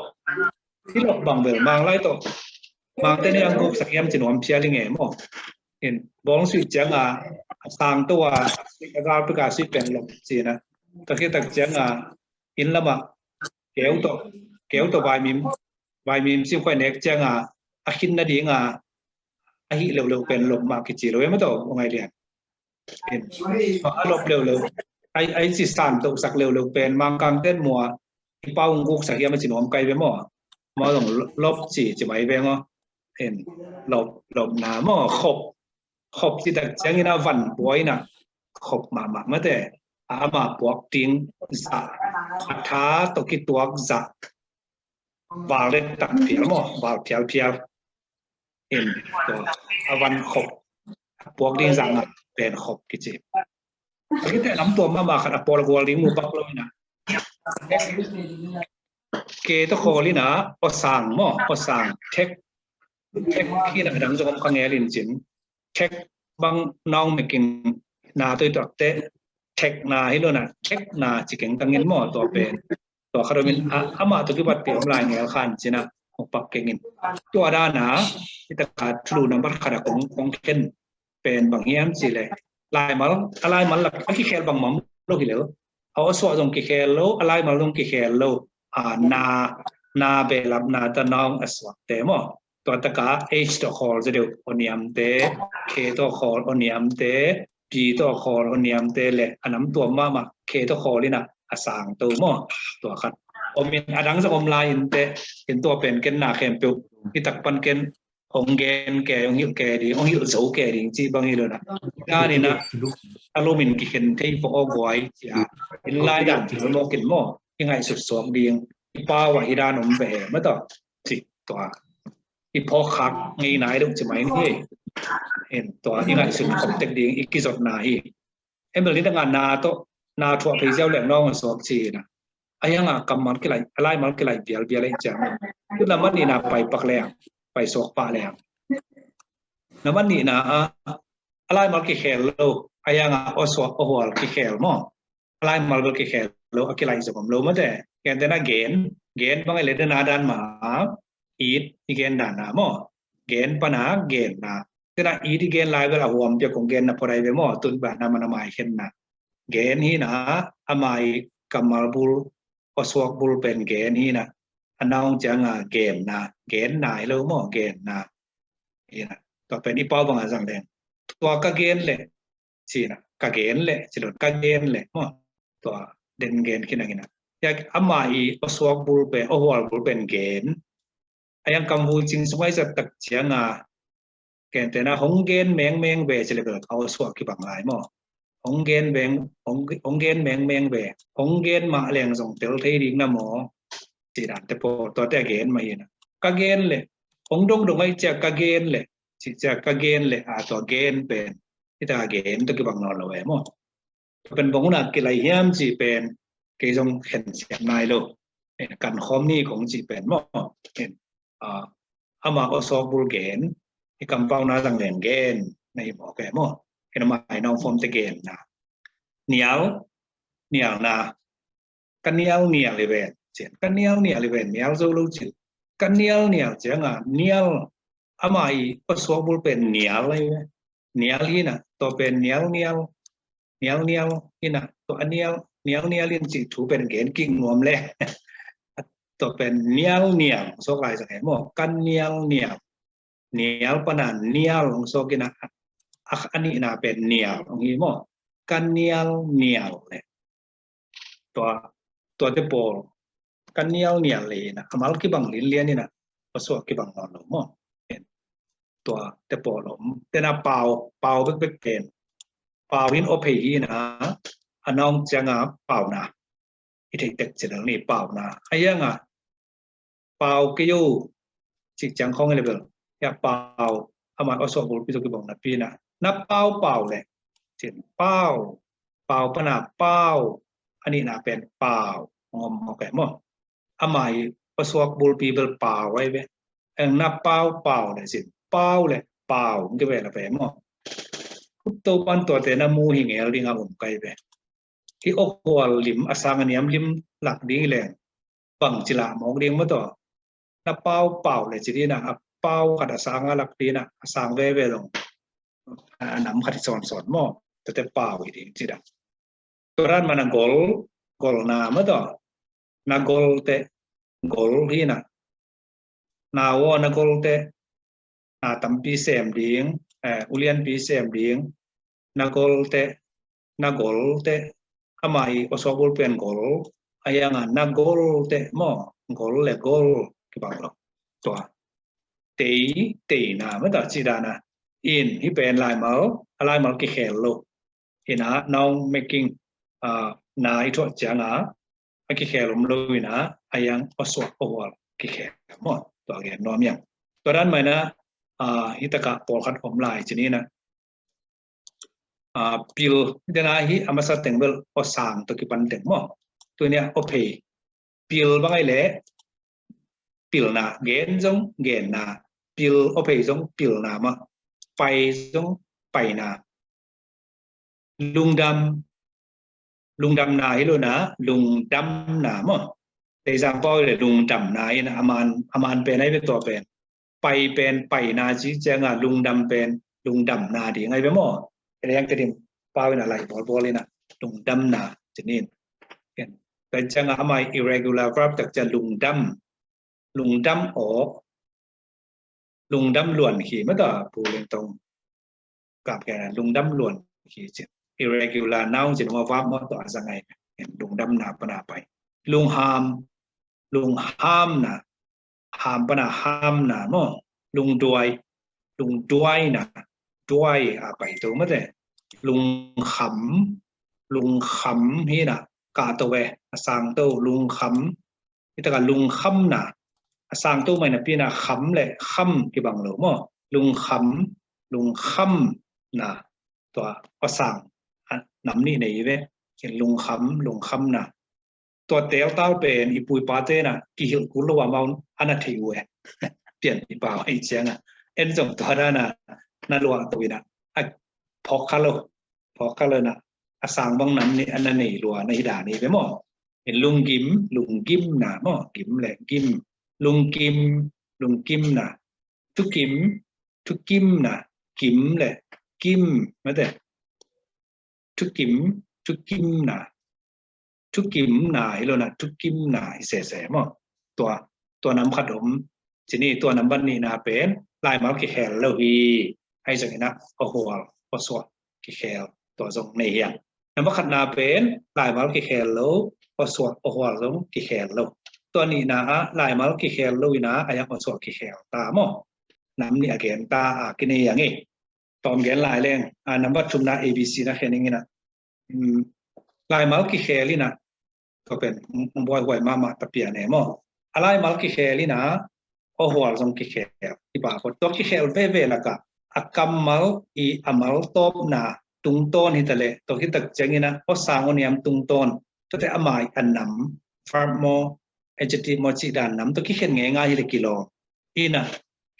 i lop bang bel Mang lai tawh, Mangte'n i ang guk sak hiam ci nuam phial i ngei maw. In, bawng suih ciang a, a sang to a, a gal pek a suih pen lop ci-in a. Tua khit tak ciang a, inn lam ah keu tawh, keu tawh vaimim, vaimim sim khuai nek ciang a, a khin nading a, a hih leuleu pen lop mah kici lo e maw tawh, aw ngai lian. In, a lop leuleu, ai, ai ci san tohsak leuleu pen Mangkangte'n mua, i pau ung guk sak hiam a ci nuam kai ve maw. Maw zong lop ci, ci mai ve maw. In, lop, lopna maw. Khop, khop cih tak ciangin a van buai na, khop mahmah mate. A ama puak ding zah, a tha tawh kituak zah, val le tak phial maw, val phialphial. In, tua, a van khop, a puak ding zah ngah pen khop kici. Kite lam tua mahmah khat a pawl a gual ding mu bak lo in a. Khe tawh khawl in a, aw sang maw, aw sang, thek, thek hi na dang zong om kha ngel in cin. Thek bang now making na tawh i tuakte, thekna hi lo na, thekna ci keng tangin maw, tua pen. Tua khat om in a, amah tawh kibatpih om lai ngel khan cin a, hong pak keng in. Tua dan a, hi takah thulu nambat khat a kong, kong khen pen bang hiam cih leh, laimal, a laimal lak a kikhel bangmah om lo hi lo. A aw suah zong kikhel lo, a laimal zong kikhel lo. A na, na behlapna tawh na hong a suakte maw. Tua takah H tawh khawl zaw deuh aw niamte, K tawh khawl aw niamte, P tawh khawl aw niamte le a nam tuam mahmah K tawh khawl in a, a sang to maw. Tua khat om in, a dang zong om lai in teh, in tua pen ken na khempeuh hi tak pan ken hong gen ke, hong hilh ke ding, hong hilh zo ke ding cih bang hi lo na. Dan in a, a lum in kikhen thei pawh aw guai cia. In lai dan cih lo mawk in maw, i ngaihsut suak ding, i pau ah hi dan om ve maw tawh. Cih tua, i phawk khak ngei nai deuh ci mai ni hi. In tua i ngaihsut khop tek ding i kizotna hi. Emil ni dang a na tawh, na thuah phei ziau leng nawng a suak ci na. A hiang a kammal kilai, a laimal kilai bialbial ei ciang. Tu na man ni na pai pak leng, pai suak pah leng. Na man ni na a, a laimal kikhel lo, a hianga awsuak awhual kikhel maw. A laimal bel kikhel lo, a kilaih zong om lo mate. Gentehna gen, gen bang a i le den a dan ma, it i gen dan na maw. Gen pana genna. Tena it i gen lai bel a huam pia kong genna pawdai ve maw. Tun bana mana mai khenna. Gen hina, ama i kammal bul, awsuak bul pen gen hina. A naung cianga genna, genna hi lo maw, genna. Hina. Tua pen i pau banga zang leng. Tua ka gen le, cina, ka gen le, cilon ka gen le maw. Tua den gen kina kina. Ya ama i awsuak bul pen, awhual bul pen gen. A yang kam vui cing sungai zat tak cianga, gentehna hong gen mengmeng ve ci le bel a awsuak kibang lai maw. Hong gen meng, hong, hong gen mengmeng ve. Hong gen mah leng zong tel thei ding na maw. Ci dan te pawl, tua te a gen mah hina. Ka gen le, hong dongdong ai cia ka gen le, ci cia ka gen le, a tua gen pen. Hita gen tua kibang nawn lo e maw. Tua pen bang huna kilai hiam ci pen, kei zong khen siam nai lo. Eh, kan khawm ni kong ci pen maw. Eh, ah, ama awsuak bul gen, i kampau na zang leng gen, na hi maw ke maw. Ken ama i naung fawm te genna. Nial, nialna. Ka nial nial i ven, cin. Ka nial nial i ven, nial zo lo cin. Ka nial nial cianga, nial. Ama i awsuak bul pen nial ai ve. Nial hina, tua pen nial nial. Nial nial hina, tua a nial, nial nial in cih thu pen gen kik nuam le. Tua pen nial nial, suak lai zang e maw, ka nial nial. Nial pana nial hong suak hina, a, a nihna pen nial hong hi maw. Ka nial nial le. Tua, tua te pawl. Ka nial nial le hina, a mal kibang linlian hina, awsuak kibang nawn lo maw. Tua te pawl om. Tena pau, pau bekbek pen. Pau hin awphei hina, a naung cianga pauna. I thei tek ci lel ni pauna. A hianga, pau kei o, cih ciang khawng hi le bel. Ya pau, ama awsuak bulpi tawh kibang napi na. Na pau pau le. Cin pau, pau pana pau. A nihna pen pau. Ngom mawk e maw. Ama i awsuak bulpi bel pau ai ve. Eng na pau pau le cin. Pau le pau. Ngke ve la ve maw. Kut to pan tua te na mu hi ngel ding a um kai ve. Hih awkhual lim a sang a niam lim lak ding hi leng bang ci lah mawk ding maw taw. Na pau pau le ci dina, a pau khat a sang a lak dina, a sang veve dong a nam khat hi sawnsawn maw. Tete pau hi ding ci da. Tua dan mana gol, golna maw taw. Na gol te, gol hina. Na aw na gol te, na tampi sem ding, eh, ulianpi sem ding, na gol te, na gol te, ama i awsuak bulpi pen gol, a hianga na gol te maw, gol le gol kibang lo. Tua. Tei, teina, mata ci dana. In, hi pen laimal, a laimal kikhel lo. Ina, noun making, ah, na i thuah cianga, a kikhel om lo ina, a hiang awsuak awhual kikhel maw. Tua gen nuam hiang. Tua dan maina, ah, hi taka pawlkhat om lai ci nina. Ah, pil, dena hi a masa teng bel awsang tawh kipan teng maw. Tunia awphei. Pil bang ai le, pilna, gen zong, genna. Pil awphei zong, pilna maw. Pai zong, paina. Lungdam, lungdamna hi lo na, lungdamna maw. Te example le lungdamna hi na, a man, a man pen ai ve tua pen. Pai pen, paina ci cianga lungdam pen, lungdamna ding ai ve maw. Te leng te dim, pau ina lai bawlbawl ina, lungdamna ci nin. Ken, tua cianga ama i irregular verb tak cia lungdam. Lungdam awk, lungdam luan khi mata pu leng tong. Kap kena lungdam luan khi cin. Irregular noun cin ma verb maw tua a za ngai. Lungdamna pana pai. Lungham, lunghamna. Ham pana hamna maw. Lungduai, lungduaina. Duai a pai to mate. Lungkham, lungkham hina. Ka to ve, a sang to, lungkham. Hi taka lungkhamna. A sang to mai napi na kham le kham kibang lo maw. Lungkham, lungkhamna. Tua a sang, a, nam nih nei ve. Kin lungkham, lungkhamna. Tua teltal pen i pu i pate na kihilh kul lo amau ana thei uh e. Pian i pau hi cianga. En zong tua dana na luah to ina. A, phawk kha lo, phawk kha lo na, a sang bang nam nih a na nei lua na hi dan hi ve maw. In lunggim, lunggim na maw, gim le gim, lunggim, lunggim na, thukim, thukim na, kim le kim, mate. Thukim, thukim na, thukim na hi lo na, thukim na hi sese maw. Tua, tua nam khat om, ci ni, tua nambat nihna pen laimal kikhel lo hi. Ahi zongin ah awhual, awsuah kikhel, tua zong nei hi a. Nambat khatna pen laimal kikhel lo, awsuah, awhual zong kikhel lo. Tua nihna ah laimal kikhel lo in ah, a yang awsuah kikhel ta maw. Nam nih a gen ta a kinei a ngei. Tawm gen lai leng, a, nambat thumna A B C na khen ing in ah, um, laimal kikhel in ah, tua pen, um, um, buaihuai mahmah ta pia ne maw. A laimal kikhel in ah, awhual zong kikhel, i ba khot. Tua kikhel veve lakah, a kammal i a mal tawpna tungtawn hi ta leh, tua khit tak ciangin ah, awsang awniam tungtawn, tuate a mai a nam, verb maw, adjective maw cih dan nam, tua kikhen ngeingai hi leh kilawm. In ah,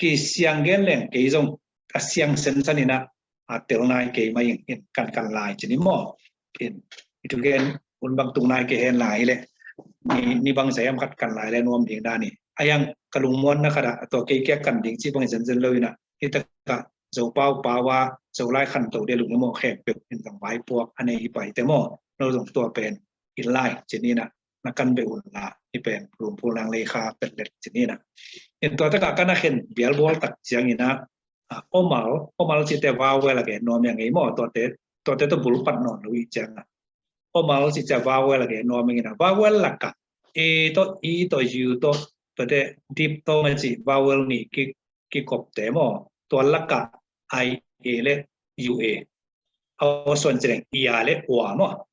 kisiang gen leng kei zong a siang sensan in ah, a tel nai kei mah ing in, kan kan lai ci ni maw. In, i thugen hun bang tung nai kei hen lai hi leh, ni, ni bang zai am khat kan lai leh nuam ding dan hi. A yang ka lungmuanna khat ah, tua kei kiang kan ding ci bang hi zenzen lo in ah, hi takah Zopau pau a, Zolai khanto dia lungmuan khempeuh in zong vaipuak a nei hi pai te maw. No zong tua pen in lai ci ni na, na kan beh un la, hi pen Rumphul Nanglei Kha Petlet ci ni na. In tua takah ka na khen bialbual tak ciangin ah, a, omal, omal cite vowel a gen nuam hi a ngei maw, tuate, tuate tawh bulpat nawn lo i ciang ah. Omal cite vowel a gen nuam hi in ah, vowel lakah A tawh, E tawh, U tawh, tuate diphthong a cih vowel nih ki, kikopte maw, tua lakah I A le U A. A, awsuan ci leng ia le ua maw.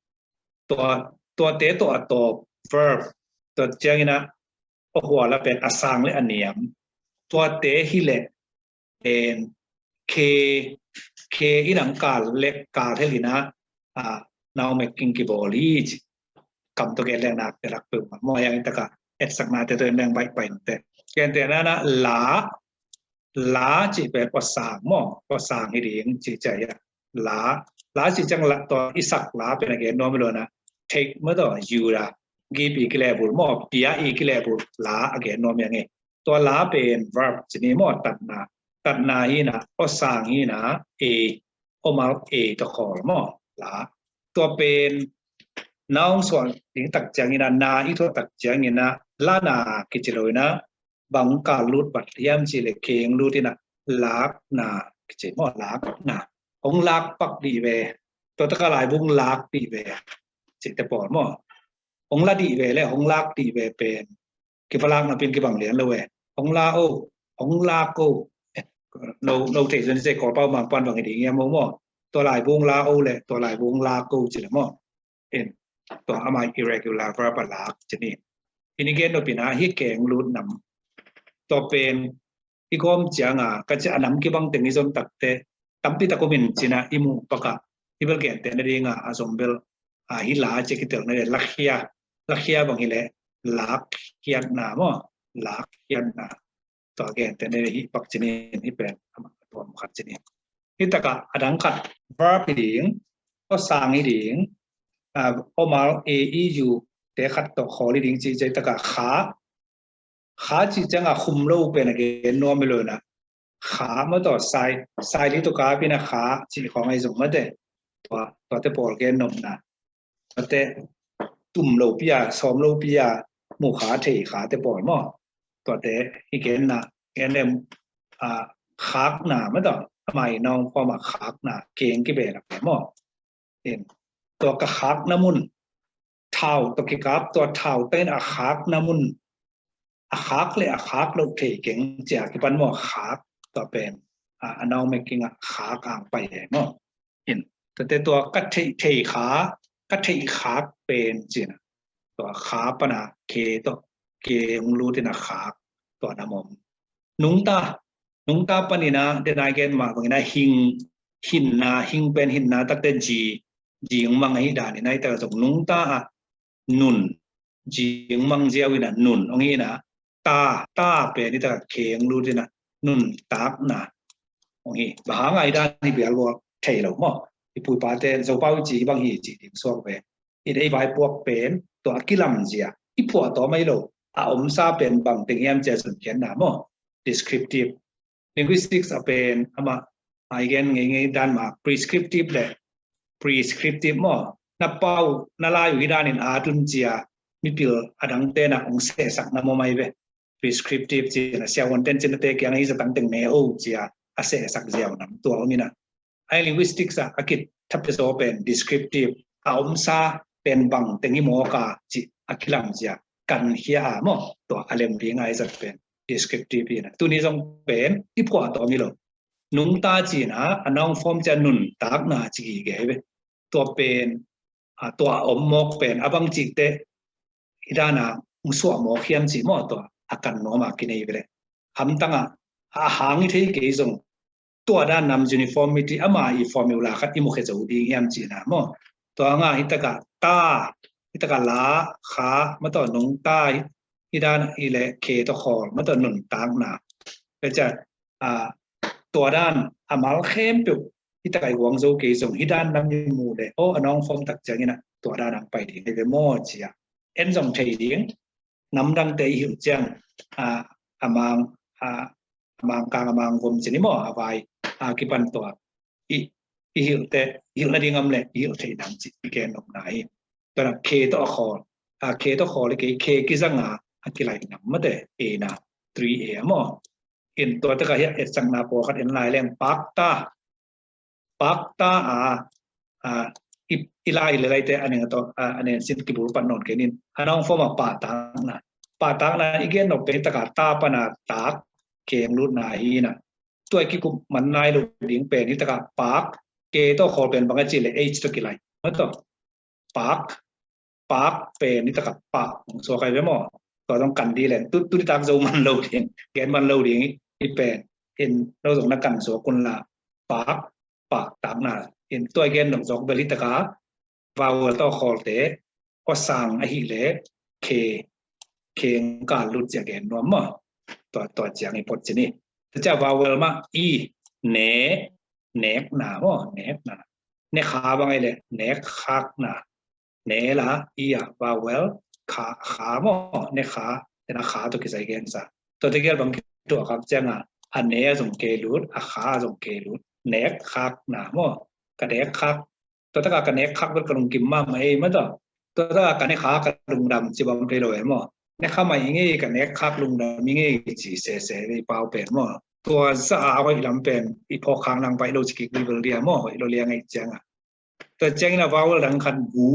Tua, tuate tawh a tawp verb, tua ciangin ah awhual a pen a sang le a niam. Tuate hi leh pen K, K in ah kal le kal hel in ah, a, noun making kibawl hi ci. Kam tawh gen leng nak te lak peuhmah maw, a yang hi takah etsaknate tawh en leng baih pai te. Gentehna in ah la, la cih pen awsang maw, awsang hi ding ci ciang a. La, la cih ciang la, tua i sak la pen a gen nuam hi lo na, take maw, tua U la, give i kilehbulh maw, pia i kilehbulh la a gen nuam hi a ngei. Tua la pen verb ci ni maw, tatna, tatna hi in ah, awsang hi in ah, A, omal A tawh khawl maw, la. Tua pen noun suah ding tak ciangin ah, na i thuah tak ciangin ah, lana kici lo in ah, bang kal lut vat hiam cih leh keng lut in ah, lakna kici maw, lakna. Hong lak pak dih ve, tua takah laibung lak dih ve cihte pawl maw. Hong la dih ve le hong lak dih ve pen kiva lakna pen kibang lian lo ve. Hong la o, hong lak o. No, no thei zon se Kawlpau Mangpau bang hi ding hiam o maw. Tua laibung la o le tua laibung lak o ci le maw. In, tua amah irregular verb a lak ci ni. In i gen nop in ah, hih keng lut nam, tua pen i gawm ciang a, ka ci a nam kibang teng i zon takte tampi tak om in ci in ah, i muh pak ah, i bel gentehna ding a, a zom bel, a, hih la ci a kitelna le, lakhia, lakhia bang hi leh, lakkhiatna maw, lakkhiatna. Tua gentehna le hih pak ci ni, hih pen amah a tuam khat ci ni. Hih takah a dang khat, verb hi ding, awsang hi ding, a, omal A, E, U te khat tawh khawl hi ding ci, ci takah kha, kha cih ciang a khum lo pen a gen nuam hi lo in ah, kha maw, tua sai, sai li tawh kap in ah kha cih khawng ahi zong mate. Tua, tuate pawl gen nopna, tuate tum lopi a, sawm lopi a, mu kha thei khate pawl maw. Tuate i genna, gen lem, a, khakna maw, tua amah i noun form a khakna, keng kibelap maw. In, tua ka khakna mun, thau tawh kikap, tua thau tawh in a khakna mun, a khak le a khak loh thei keng ci a kipan maw, khak, tua pen, a, a noun making a khak ang pai e maw. In, tuate tua ka theih, theih kha, ka theih khak pen ci in ah, tua kha pan a K tawh, K hong lut in a khak, tua na mawm. Nungta, nungta pan in ah, den a i gen mah bang in ah, hing, hinna, hing pen hinna takte ji, jingmang ahi dan in ah, hih takah zong nungta ah nun, jingmang ziau in ah nun hong hi in ah, ta, ta pen hih takah K hong lut in ah, nuntakna hong hi. Bang hang a hih dan hi bialbual, thei lo maw. I pu i pate Zopau i ci hi bang hi ci ding suak ve. In ei vaipuak pen tua a kilamzia i phuahtawm ahi lo, a omsa pen bang teng hiam ci a zunkhiatna maw. Descriptive. Linguistics a pen amah a i gen ngeingei dan mah prescriptive le prescriptive maw. Na pau na lai uh hi danin a tun cia mipil a dangte na hong sehsak na maw mai ve. Prescriptive cina siahuanten cina te kiang hi zatang teng ne o cia a sehsak ziau nam tua om ina. Ai linguistics a a kit thapiazaw pen descriptive, a omsa pen bang teng hi mawka ci a kilamzia kankhia a maw, tua a lem ding a i zat pen descriptive hi na. Tuni zong pen i phuahtawm hi lo. Nungta cina a noun form cia nuntakna ci gige hi ve. Tua pen a tua a om mawk pen a bang cihte hi dana hong suah mawk hiam ci maw, tua a kan nuam a kinei ve le. Hamtanga a hang i thei kei zong tua dan nam uniformity ama i formula khat i mukhia zo ding hiam cina maw. Tua nga hitaka ta, hitaka la, kha, mataw nungta, hi dan i le khe tawh khawl, mataw nuntakna. Tua dan a mal khempeuh hitaka i huang zo kei zong hi dan nam i mu le aw a noun form tak ciangina tua dan ang pai ding hi ve maw cia. En zong thei ding, namdangte i hilh ciang a mang a a mangkang a mangvom cini maw, a vai a kipan tua i i hilhte, i hilh nading om le i hilh thei nam ci i gen nopna hi. Tuana khe tawh a khawl, a khe tawh khawl i kei khe kizanga a kilai nam mate, e na, three a maw. In tua taka hiah etsakna pawlkhat en lai leng pakta, pakta a, a i, i lai le laite a neng tawh a neng sin kibul pat nawn kenin a noun form a pahtakna, pahtakna i gen nop pen hitaka ta pana tak keng lutna hi na. Tua i kikup man nai lo ding pen hitaka pak, ke tawh khawl pen bang a ci le h tawh kilai mataw. Pak, pak pen hitaka pak hong suak ai ve maw. Tua zong kan di len tu, tu ditak zo man lo ding, gen man lo ding i pen. In lo zong na kan suak un la pak, paktakna. In tua i gen nop zok bel hitaka vowel tawh khawlte aw sang ahih le khe, khe kal lut cia gen nuam maw. Tua, tua ciang i pot cini. Tua cia vowel mah i ne, nekna maw, nekna. Ne kha bang ai le nek khakna. Ne la i a vowel kha, kha maw, ne kha, tena kha tawh kisai gensa. Tua tegel bang kituah khak cianga a ne a zong ke lut, a kha a zong ke lut. Nek khakna maw, ka nek khak. Tua taka ka nek khak bel ka lungkim mahmah ei mataw. Tua taka ka nek kha ka lungdam ci bang thei lo e maw. Nek kha mai i ngei, ka nek khak lungdam i ngei ci sese i pau pen maw. Tua za a hoih lam pen i phawk khak nang pai lo ci kik bilbil dia maw, hoih lo liang ei cianga. Tua ciangina vowel dang khat gu,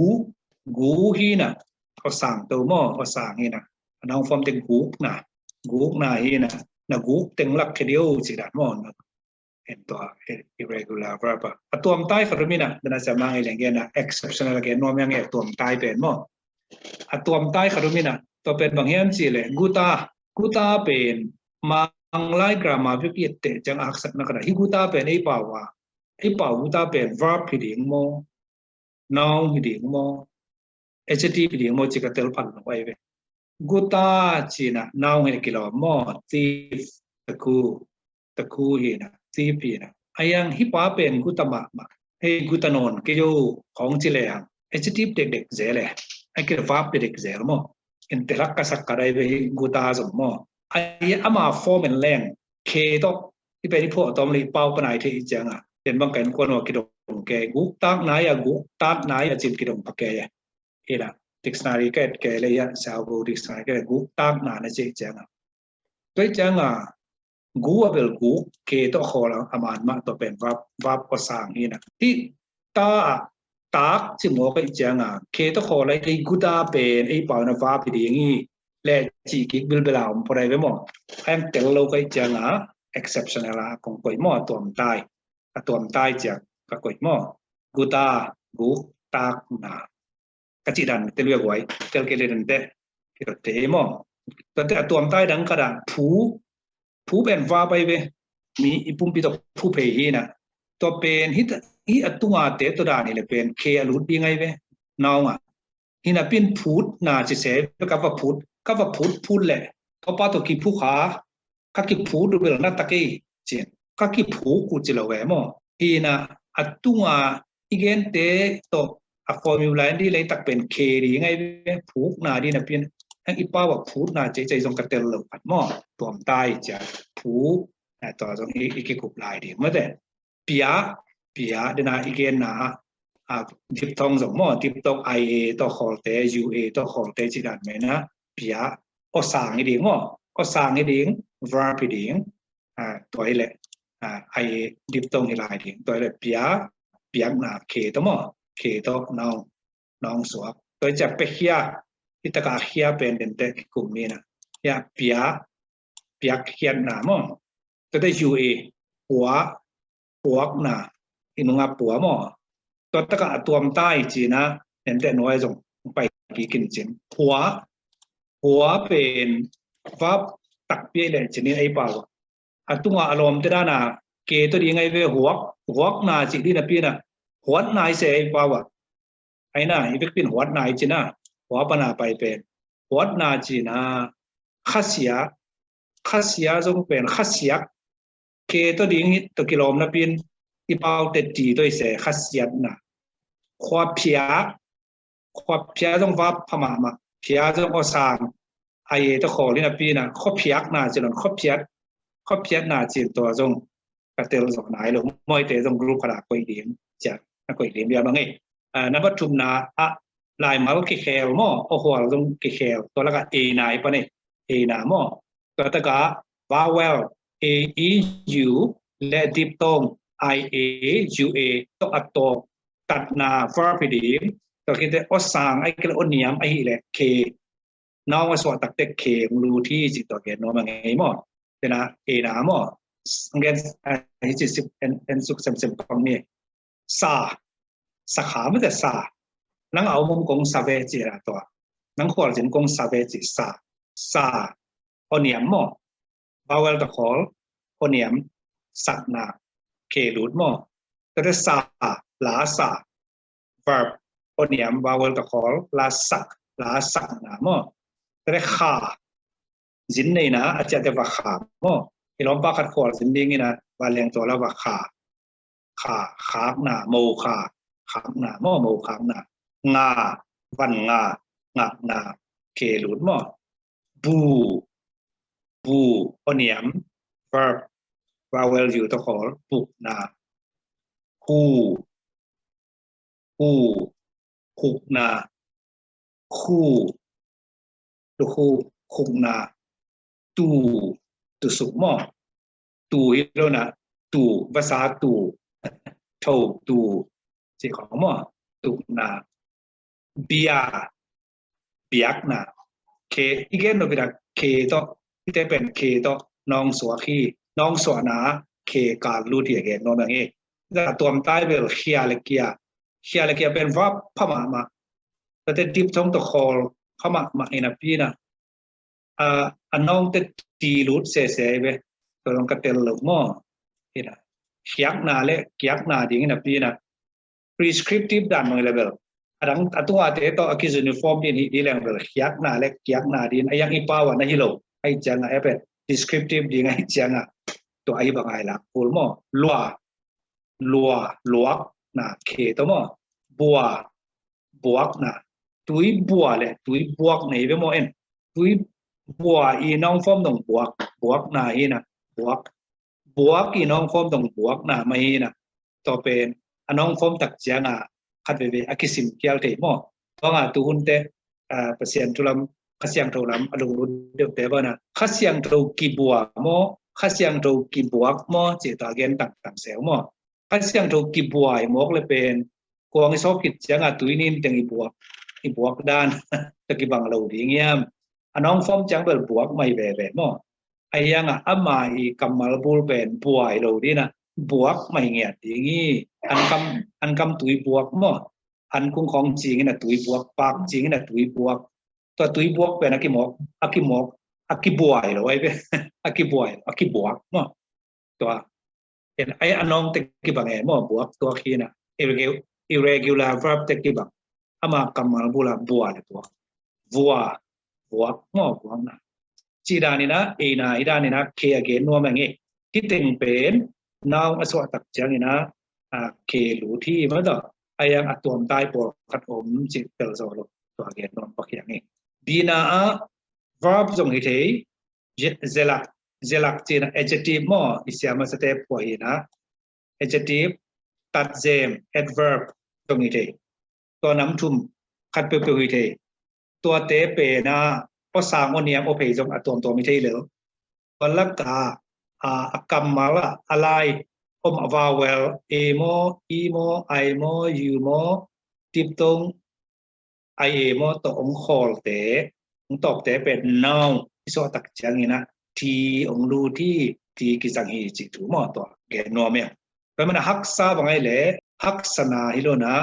gu hina, aw sang to maw, aw sang hina. A noun form te gukna, gukna hina, na guk teng lak khe dio ci dan maw. En tua irregular verb a, a tuamtai khat um ina, dana sia mang i leng gena exceptional a gen nuam yang e, a tuamtai pen maw. A tuamtai khat um ina, tua pen bang hiam ci le guta, guta pen Manglai grammar vek i etteh ciang a haksatna khat a, hi guta pen ei pau a, ei pau guta pen verb hi ding maw, noun hi ding maw, adjective hi ding maw ci ka tel phan lo ai ve. Guta cina noun hi kilawm maw, thief, taku, taku hina, thief hina. A yang hi pa pen guta mahmah, hei guta nawn kei yo khawng ci le ang adjective dekdek ze le, a kil verb dekdek ze lo maw. In telak ka sak ka dai ve hi guta zong maw. A ama form en leng khe tawh i pen i phuah tawm le i pau ka nai thei i cianga. Pen bang ka innkuan ua kidong ke guk tak nai a, guk tak nai a cin kidong pa ke. Ina dictionary ka et ke le ia, Singapore dictionary ka et guk tak na na ci i cianga. Tua i cianga gu a bel guk, ke tawh khawl a man mah tua pen verb, verb aw sang hina. Hi ta a tak ci mawk a i cianga ke tawh khawl a i guta pen ei pau na verb hi ding hi le ci kik bilbel a om pawdai ve maw. A yang tel lo ka i cianga exceptional a kong koih maw, a tuamtai. A tuamtai ciang ka koih maw. Guta, guk, tak, na. Ka cih dan te luia guai tel kei le dan te kidot te maw. Tuate a tuamtai dang khat a phu, phu pen verb ai ve. Mi i pumpi tawh phu phei hina. Tua pen hi a tunga te tua dan hi le pen khe a lut ding ai ve. Noun a hina pin phut na ci se ve, ka va phut, ka va phut phut le tua pa tawh kiphu kha, ka kiphut uh bel na ta kei cin, ka kiphuk uh ci lo ve maw. Hina a tunga i gente tawh a formula in di leitak pen ke ding ai ve, phukna di napi in, ang i pau a phutna cei cei zong ka tel lo khat maw, tuamtai cia, phu, a tua zong i, i kikup lai ding mate. Pia, pia dena i genna a, diphthong zong maw, diphthong I A tawh khawlte, U A tawh khawlte ci dan mena, pia, awsang i ding maw, awsang i ding, verb i ding, a, tua i le, a, I A diphthong i lai ding, tua i le pia, piakna, ke tawh maw, ke tawh noun, noun suak. Tua i cia pekhia, i taka khia pen dente kikum mina. Ya, pia, piak khiatna maw. Tua te U A, pua, puakna, i nunga pua maw. Tua taka a tuamtai cina, dente nuai zong pai kikin cin. Pua, pua pen, verb takpi le cinin ei pau a. A tunga a lawmte dana, ke tawh ding ai ve huak, huakna ci di napi na, huatna i se ei pau a. Aina, i vekpin huatna i cina, hua pana pai pen. Huatna cina, khasia, khasia zong pen, khasiak, ke tawh ding hi tawh kilawm napi in, i paute ti tawh i se, khasiatna. Khuaphiak, khuaphiak zong verb pha mahmah, phiak zong awsang, I A tawh khawl hi napi na, khuaphiakna ci lon, khuaphiat, khuaphiatna cin tua zong ka tel zawh nai lo, mawite zong group khat a koih ding, cia, a koih ding bia bang ei. A, number thumna a laimal kikhel maw, awhual zong kikhel, tua laka eina i pan ei, eina maw. Tua taka vowel, A, E, U, le diphthong, I, A, U, A, tawh a tawk, tatna, verb i ding, tua khite awsang, ai kile awniam, ahi le ke, noun a suah takte ke hong lut hi ci tua gen nuam a ngei maw. Tena, eina maw. Ngen, a, hi ci sip, en, en suk semsem pang ni. Sa, sa kha mate sa. Nang a om om kong sa ve ci la tua. Nang khualzin kong sa ve ci sa. Sa, awniam maw. Vowel tawh khawl, awniam, sakna, ke lut maw. Tua te sa, la sa. Verb, awniam, vowel tawh khawl, la sak, la sakna maw. Tua te kha, zin neina, a ciate va kha maw. I lawmpa khat khualzin dingina, va leng tua la va kha. Kha, khakna, mo kha, khakna maw, mo khakna. Nga, van nga, ngakna, ke lut maw. Bu, bu, awniam, verb, vowel U tawh khawl, bukna. Hu, hu, hukna. Khu, tu khu, khukna. Tu, tu suk maw. Tu hi lo na, tu, vasa tu, tho tu, ci khawng maw. Tukna. Bia, biakna. Ke, i gen lo bia ke tawh, i te pen ke tawh, noun suak hi, noun suakna, ke kal lut hi a gen nuam a ngei. Tuamtai bel khia le kia, khia le kia pen verb pha mahmah. Tate diphthong tawh khawl pha mahmah hi napi na. A, a noun te ti lut sese ve. Tua zong ka tel lo maw. Hi na. Khiakna le kiakna ding hi napi na. Prescriptive dan bang hi le bel. A dang a tua te tawh a ki uniform din hi di leng bel. Khiakna le kiakna din. A yang i pau a na hi lo. Ahi cianga e pen. Descriptive ding ahi cianga. Tua ahi bang ai lak kul maw. Lua, lua, luakna, ke tawh maw. Bua, buakna. Tui bua le tui buak nei ve maw en. Tui bua i noun form dong buak, buakna hi na, buak. Buak i noun form dong buakna mah hi na. Tua pen a noun form tak cianga khat veve a kisim kial thei maw. Tua nga tu hunte, a, Pasian thu lam, Kha Siangtho lam a lunglut deuhte bana. Kha Siangtho kibua maw, Kha Siangtho kibuak maw, ci ta gen tangtang seu maw. Kha Siangtho kibua i mawk le pen, kuang i sawp khit cianga tui nin teng i buak, i buak dan, ta kibang lo ding hiam. A noun form ciang bel buak mai veve maw. A hianga ama i kammal bul pen bua i lo dina, buak mai ngiat ding hi. An kam, an kam tui buak maw. An kung khawng cingin a tui buak, pak cingin a tui buak. Tua tui buak pen a kimawk, a kimawk, a kibuai lo ai ve. A kibuai, a kibuak maw. Tua, en ai a noun te kibang e maw, buak tua khina. Irregu-, irregular verb te kibang. Ama kammal bula bua le buak. Vua, buak maw, buakna. Ci danina, eina, i danina, ke a gen nuam ang e. Kiteng pen, noun a suah tak ciangina, a, ke lut hi mah tawh. A yang a tuamtai pawlkhat om cih tel zo lo, tua gen nuam pak hiang hi. Bina ah verb zong hi thei, ze-, zelak, zelak cihna adjective maw, i siamasate phuah hi na, adjective, tatzem, adverb zong hi thei. Tua nam thum khat peuhpeuh hi thei. Tuate pen a, aw sang, aw niam, aw phei zong a tuamtuam hi thei lel. Tua lakah a, a kammal ah a lai om a vowel, e maw, i maw, ai maw, u maw, diphthong, ai e maw tawh hong khawlte, hong tawpte pen noun i suah tak ciangin a, ti hong lut hi, ti kizang hi cih thu maw, tua gen nuam ing. Tua manin a haksa bang ahih leh haksana hi lo na,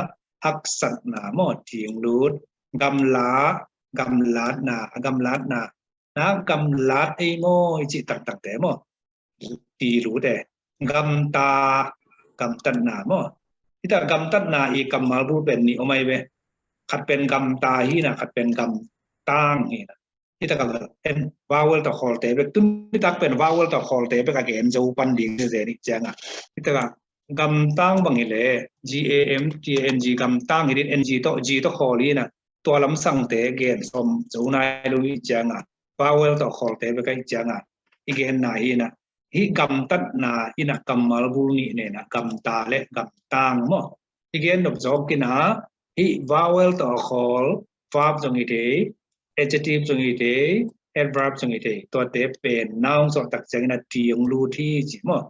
haksatna maw, ti hong lut. Gamla, gamlatna, a gamlatna, na gamlat ei maw i cih tangtangte maw, ti lut e. Gamta, gamtatna maw. Hi ta gamtatna i kammal bul pen nih om ahi ve. Khat pen gamta hi na, khat pen gamtang hi na. Hi ta ka en vowel tawh khawlte bek, tuni tak pen vowel tawh khawlte bek a gen zo pan ding zen ih ciang a. Hi ta ka gamtang bang hi leh, G A M T A N G, gamtang hi din, N G tawh, G tawh khawl hi na. Tua lam sangte gen sawm zo nai lo ih ciang a, vowel tawh khawlte bek a ih ciang a, i genna hi na. Hih gamtatna in a kammal bul nih nen a, gamta le gamtang maw. I gen nop zawk in a, hih vowel tawh khawl, verb zong hi thei, adjective zong hi thei, adverb zong hi thei. Tuate pen noun suah tak ciangin a ti hong lut hi ci maw.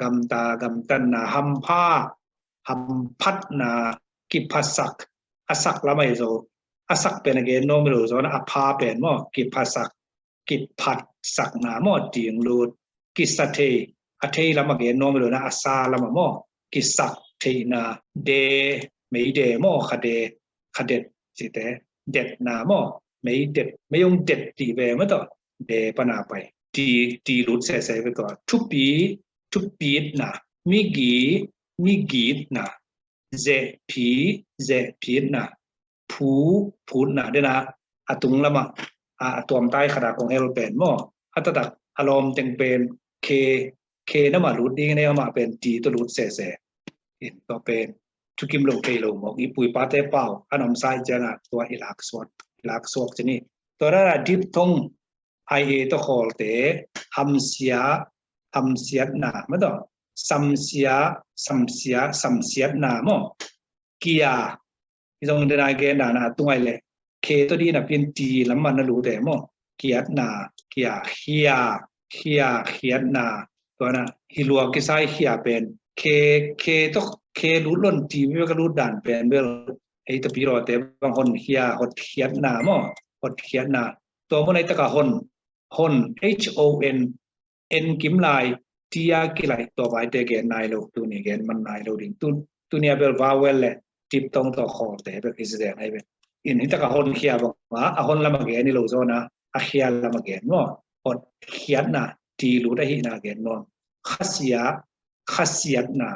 Gamta, gamtatna, hampha, hamphatna, kiphasak, a sak lam ahi zo. A sak pen a gen nuam hi lo zaw na, a pha pen maw, kiphasak, kiphatsakna maw, ti hong lut. Kisa thei, a thei lam a gen nuam hi lo na, a sa lam a maw, kisak theihna, de, meide maw, khade, khadet cihte, detna maw, meidet, mei hong det tih ve maw tawh, de pan a pai. Ti, ti lut sese ve tawh. Thupi, thupitna, migi, migitna, zehphi, zehphitna, phu, phutna, den a, a tung lam a, a, a tuamtai khat a kong hel pen maw. A taktak a lawm teng pen, khe, khe nam a lut ding in ei amah pen ti tawh lut sese. In tua pen thukim lo thei lo mawk, i pu i pate pau an om sa ih ciang a, tua i lak suak, i lak suak ci ni. Tua dan a diphthong, I A tawh khawlte, hamsia, hamsiatna maw tawh, samsia, samsia, samsiatna maw. Kia, hi zong den a gen dan a, a tung ai leh, khe tawh din a pin ti lam man na lut e maw. Kiatna, kia, khia, khia, khiatna. Tua na, hi lua kisai khia pen, khe, khe tawh, khe lut lon ti mi ka lut dan pen bel, ei tapi lawte bang hon khia, hot khiatna maw, hot khiatna. Tua maw, nai taka hon, hon, H O N, en kim lai, tia kilaih, tua vaite gen nai lo, tuni gen man nai lo ding. Tu, tuni a bel vowel le diphthong tawh khawlte bek hi zen ai bek. In hi taka hon khia bang a, a hon lam a gen hi lo zaw na, a khia lam a gen maw. Hot khiatna, ti lut ahihna gen nuam. Khasia, khasiatna,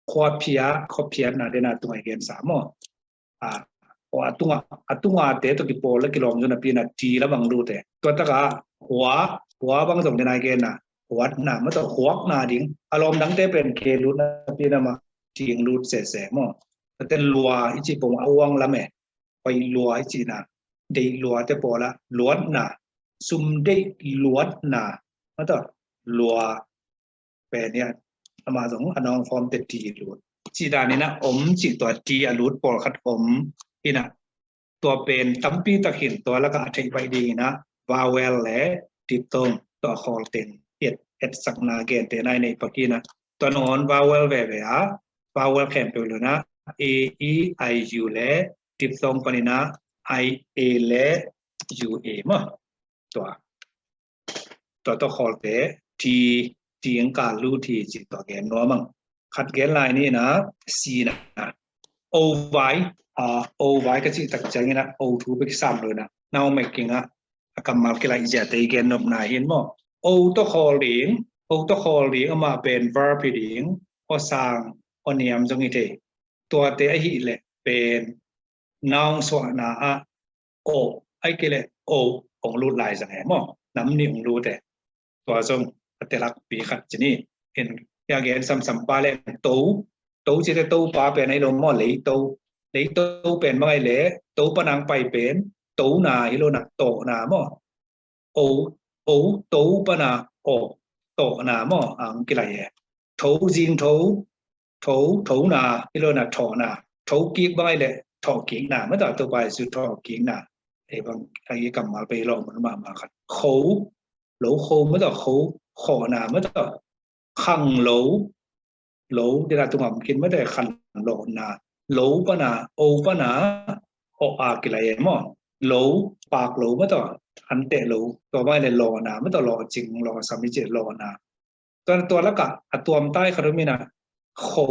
khuaphia, khuaphiatna den a tung a i gensa maw. A, aw, a tunga, a tunga te tawh kipawl le kilawm zon a pina ti lam ang lute. Tua taka hua, hua bang zong den a i genna, huatna, maw tawh huakna ding. A lawm dangte pen khe lutna pina mah ti ang lut sese maw. Tua te lua i ci pong a uang lam e. Pai lua i cihna. Deih lua te pawla, luatna. Sum deih luatna. Maw tawh lua pen hian, amah zong a nawngkhawmte ti lut. Cih danin a om cih tua ti a lut pawlkhat om in a, tua pen tampi takin tua lakah a theih baih dingin a, vowel le diphthong tawh a khawl teng et, etsakna gente nai nei pakin a, tua nangawn vowel veve a, vowel khempeuh lo na, A, E, I, U le diphthong panin a, I, A le U, A maw. Tua, tua tawh khawlte ti, ti ang ka lut hi ci tua gen nuam ang. Khat gen lai ni na, si na. O vai, a, o vai ka cih tak ciangin a, o thu bek kisam lo na. Nau mek king a, a kammal kilaih zia te i gen nopna hin maw. O tawh khawl ding, o tawh khawl ding, amah pen verb hi ding, aw sang, aw niam zong hi thei. Tuate ahih leh pen noun suahna ah o, ai kei le o, ong lut lai zang e maw. Nam nih ong lut e. Tua zong a telakpi khat ci ni. In, ya gen samsam pa le to, To cite to pa pen ahi lo maw, leito. Leito pen bang ahi le, to panang pai pen, to na hi lo na, tawh na maw. O, o, to pana o, tawh na maw, ang kilai e. Tho, zing tho, tho, tho na hi lo na, thawh na. Tho kik bang ahi le, thawh kik na maw, ta to pa su thawh kik na. Ei bang, ai kammal pe lo, man ma ma khat. Kho, lo kho maw ta, kho, kho na maw ta. Khang lo, lo, dena tungam kin mate khan lo na. Lo pana, o pana, o a kilai e maw. Lo, pak lo maw ta, an te lo, to mai le lo na maw ta, lo cing, lo sami ce lo na. To, to laka, a tuam tai kharumina, kho,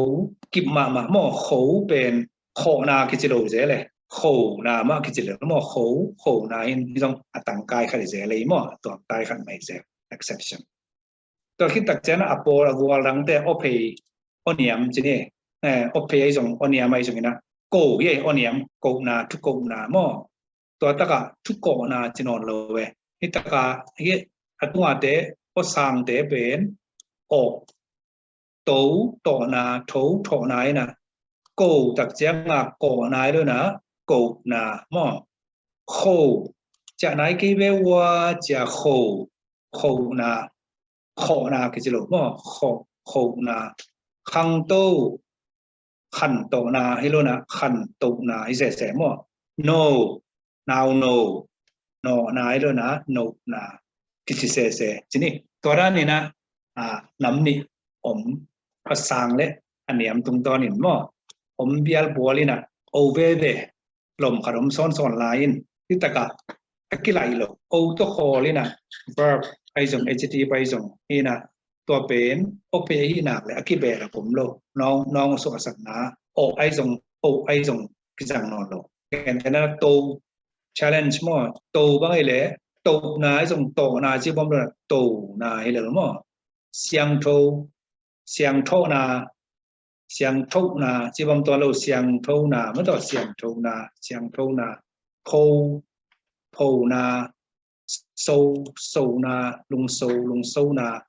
kip ma ma maw, kho pen, kho na kici lo ze le. Kho na ma kici lo maw, kho, kho na in, hi zong a tangkai khat ze le maw, a tuam tai khat mai ze, exception. Tua khit tak ciang a pawl a gual dangte aw phei aw niam ci ni. Aw phei ahi zong aw niam ahi zong ina. Ko hi aw niam, ko na, thu ko na maw. Tua taka thu ko na ci nawn lo e. Hi taka hi a tungate aw sangte pen aw to, tawh na, tho, thawh na ina. Ko tak ciang a ko na hi lo na, ko na maw. Kho, cia nai kei be ua cia kho, kho na, kho na kici lo maw, kho, kho na. Khang to, khan to na hi lo na, khan to na hi sese maw. No, nau no, no na hi lo na, no na kici sese ci ni. Tua dan ina, a, nam ni om, a sang le a niam tungtawn in maw. Om bial bual ina, o ve ve, lom khat om sawnsawn lai in, hi taka a kilai lo. O to khawl ina, verb ahi zong, adjective ahi zong ina, tua pen aw phei ahi nak le a kibel a pom lo. Nong, nong suahsakna, o ahi zong, o ahi zong kizang nawn lo. Ken tena to, challenge maw, to bang ahi le, to na ahi zong, to na ci bom lo na, to na hi le lo maw. Siang tho, siang tho na, siang tho na ci bom tua lo, siang tho na maw ta, siang tho na, siang tho na. Pho, pho na, so, so na, lung so, lung so na.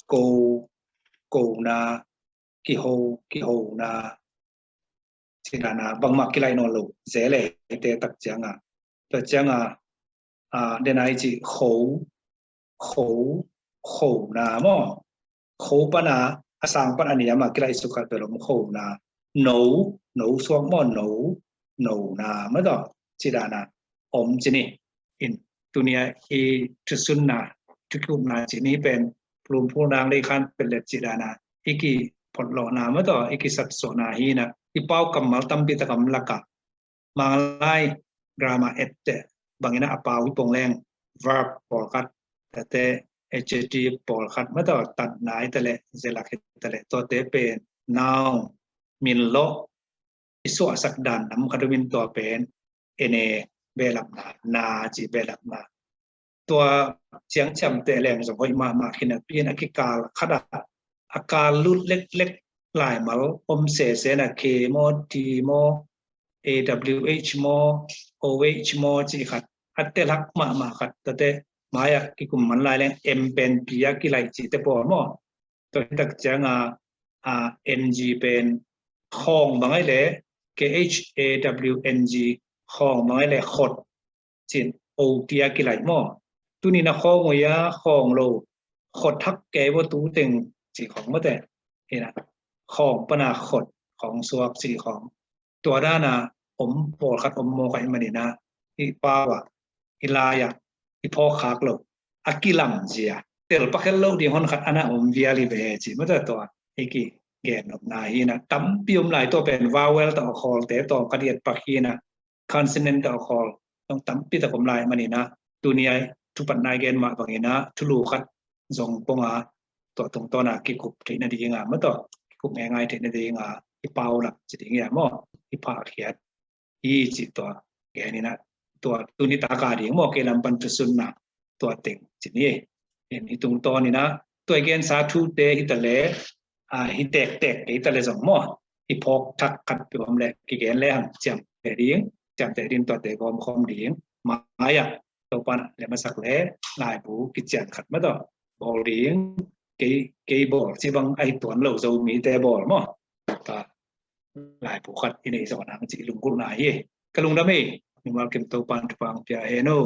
Ko, ko na, kiho, kiho na. Ci na na, bangmah kilai nawn lo ze le, te tak ciang a. Tak ciang a, a, den ai ci kho, kho, kho na maw. Kho pana, a sang pan a niam a kilai suk khat pe lom kho na. No, no suak maw, no, no na maw ta. Ci na na, om ci ni. In, tunia i thusunna, thukupna ci ni pen, plum pul nang lei khan pelet ci na na, i ki phot lo na maw ta, i ki sat so na hi na, i pau kammal tampi tak om laka. Manglai grammar et te, bangina a pau hi pong leng, verb pawlkhat, tate, adjective pawlkhat maw ta, tat na hi ta le, zelak hi ta le, tua te pen, noun, min lo, i suahsak dan nam khat umin tua pen, ene belapna, na ci belapna. Tua ciang ciamteh leng zong hoih mahmah khin a pian a kikal khat a, a kal lut leklek laimal om sese na, K maw, T maw, A W H maw, O H maw ci khat. A telhak mahmah khat tate mai a kikum man lai leng M pen P a kilai ci te pawl maw. Tua hi tak ciang a, a, N G pen khawng bang ahi le, K H A W N G, khawng bang ahi le, khot cin, O T a kilai maw. Tuni na khawng ui a, khawng lo, khot hak kei bo tu teng ci khawng mate. Ina, khawng pana khot, khawng suak ci khawng. Tua dana om pawlkhat om mawk ahih manina, i pau ah, i lai ah, i phawk khak lo, a kilam zia. Tel pakhet lo ding hon khat ana om vial hi ve ci, mata tua, i kigen nopna hi na, tampi om lai tua pen vowel tawh a khawlte tawh ka diat pak hi na, consonant tawh a khawl, tawh tampi tak om lai manina, tunia, thupatna i gen mah bangina, thulu khat, zong ponga, tua tungtawna kikup theihna dinga, mata, kikup ngeingai theihna dinga, i pau lak ci ding ia maw, i phahkhiat, i ci tua, genina, tua tuni taka ding maw, kei lam pan thusunna, tua teng, ci ni. Hi tungtawnina, tua i gensa thute hi ta le, a, hi tektek, hi ta le zong maw, hi phawk thak khat pi om le, kigen le hang ciamteh ding, ciamteh ding tua te gawm khawm ding, mai-ah, Topan le masak le laibu kician khat mata. Bawl ding, kei, kei bawl, ci bang ahi tuan lo Zomite bawl maw. Ta, laiphu khat i nei zaw nang cih lunggulhna hi. Ka lungdam ei. Mimal kim Topa'n thupha hong pia hen aw.